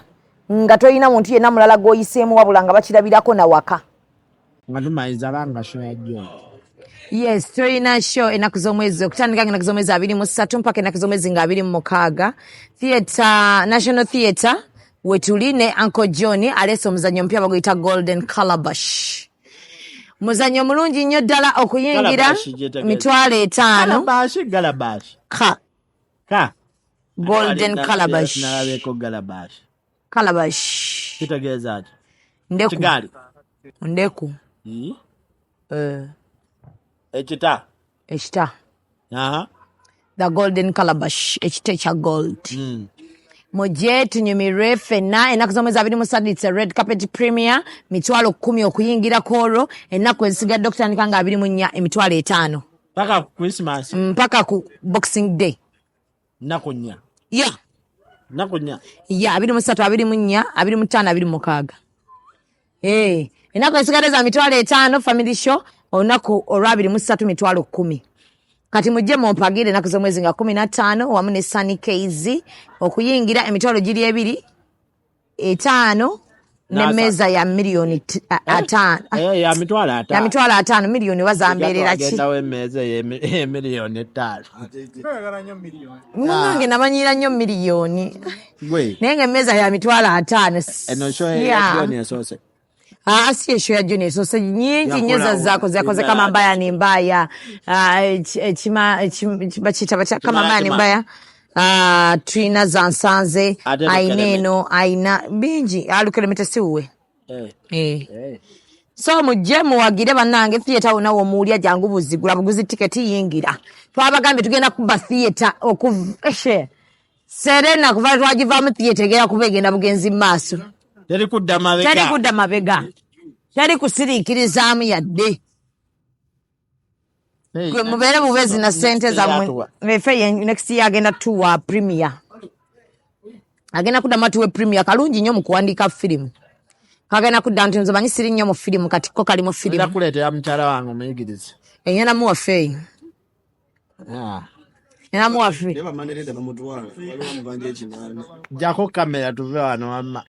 nga tolina muntu yenna mulala gw'oyiseemu, wabula nga bakirabirako nawaka. Nga tumaliriza banga show ya John. Yes, tulina show ennaku z'omwezi okutandika nga ennaku z'omwezi 23 mpaka ennaku z'omwezi nga 26, theatre, National Theatre wetuli ne Uncle John. Aleese omuzannyo omupya baguyita Golden Calabash, muzannyo mulungi nnyo ddala. Okuyingira Calabash gyetegeeza. 500,000. Calabash, galabash. Ka Ka Golden Calabash. Nalabeko galabash. Calabash. Kitegeeza ki? Ndeku. Kigaali. Ndeku. Eh, Ekita. Ekita. Aha. The Golden Calabash, ekita ekya gold. Mujje tunyumirwe ffenna ennaku z'omwezi 23. It's a red carpet premier, 10,000 okuyingira kwolwo. Ennaku ezisigadde okutandika nga 24, 50,000. Paka ku Christmas. Mpaka ku Boxing Day. Nnaku 4. Ya. Nnaku 4. Ya, 23, 24, 25, 26. Eh, ennaku ezisigadde za 50,000. Family show olunaku olwa 23, 10,000. Kati mujje mumpagire ennaku z'omwezi nga 15 wamu ne Sunny Kz. Okuyingira emitwalo giri ebiri etaano n'emmeeza ya miliyoni 5. Eh, ya mitwalo Ya 50. 50,000. Miliyoni bazambeerera ki? Agendawo emmeeza ey'emiliyoni 5. Munange namanyira nnyo miliyoni. Gwe. Naye nga emmeeza ya 50,000. Eno show ya John esoose. Ah, si e show ya John esoose, nyingi nnyo. Yakola Zazakoze, yakoze Imaya. Kama Mbaya ni Mbaya. Ah, bakiyita batya? Kama Kimala Mbaya ni Kimala. Mbaya. Ah, tulina zansanze. Ate ayina Lukeleme. eno ayina bingi alukelemete siwuwe. Eh. Eh. Eh. So mujje muwagire bannange theatre wonna womuwulya, jangu buzigula buguzi tiketi, yingira. Twabagambye tugenda kuba theatre eshe Serena kuva twagivaamu, theatre egenda kuba egenda bugenzi mu maaso. Teri kudda mabega. Teri kudda mabega, teri kusiriikirizaamu yadde. Hey, Gwe mubeere bubeezi na ssente next year zammwe. atuwa. Efe next year agenda tuwa premier, agenda kuddamu atuwe premier. Kalungi nnyo mu kuwandiika firimu, kagenda kudda nti nze manyi siri nnyo mu firimu, kati ko kali mu Nja firimu. kuleetera mukyala wange omuyigirize. Enyana muwaffe. Ah. Enyana muwaffe. Naye bamanerenda bamutwala, waliwo amubanja 8. Jjako kamera tuve wano wamma.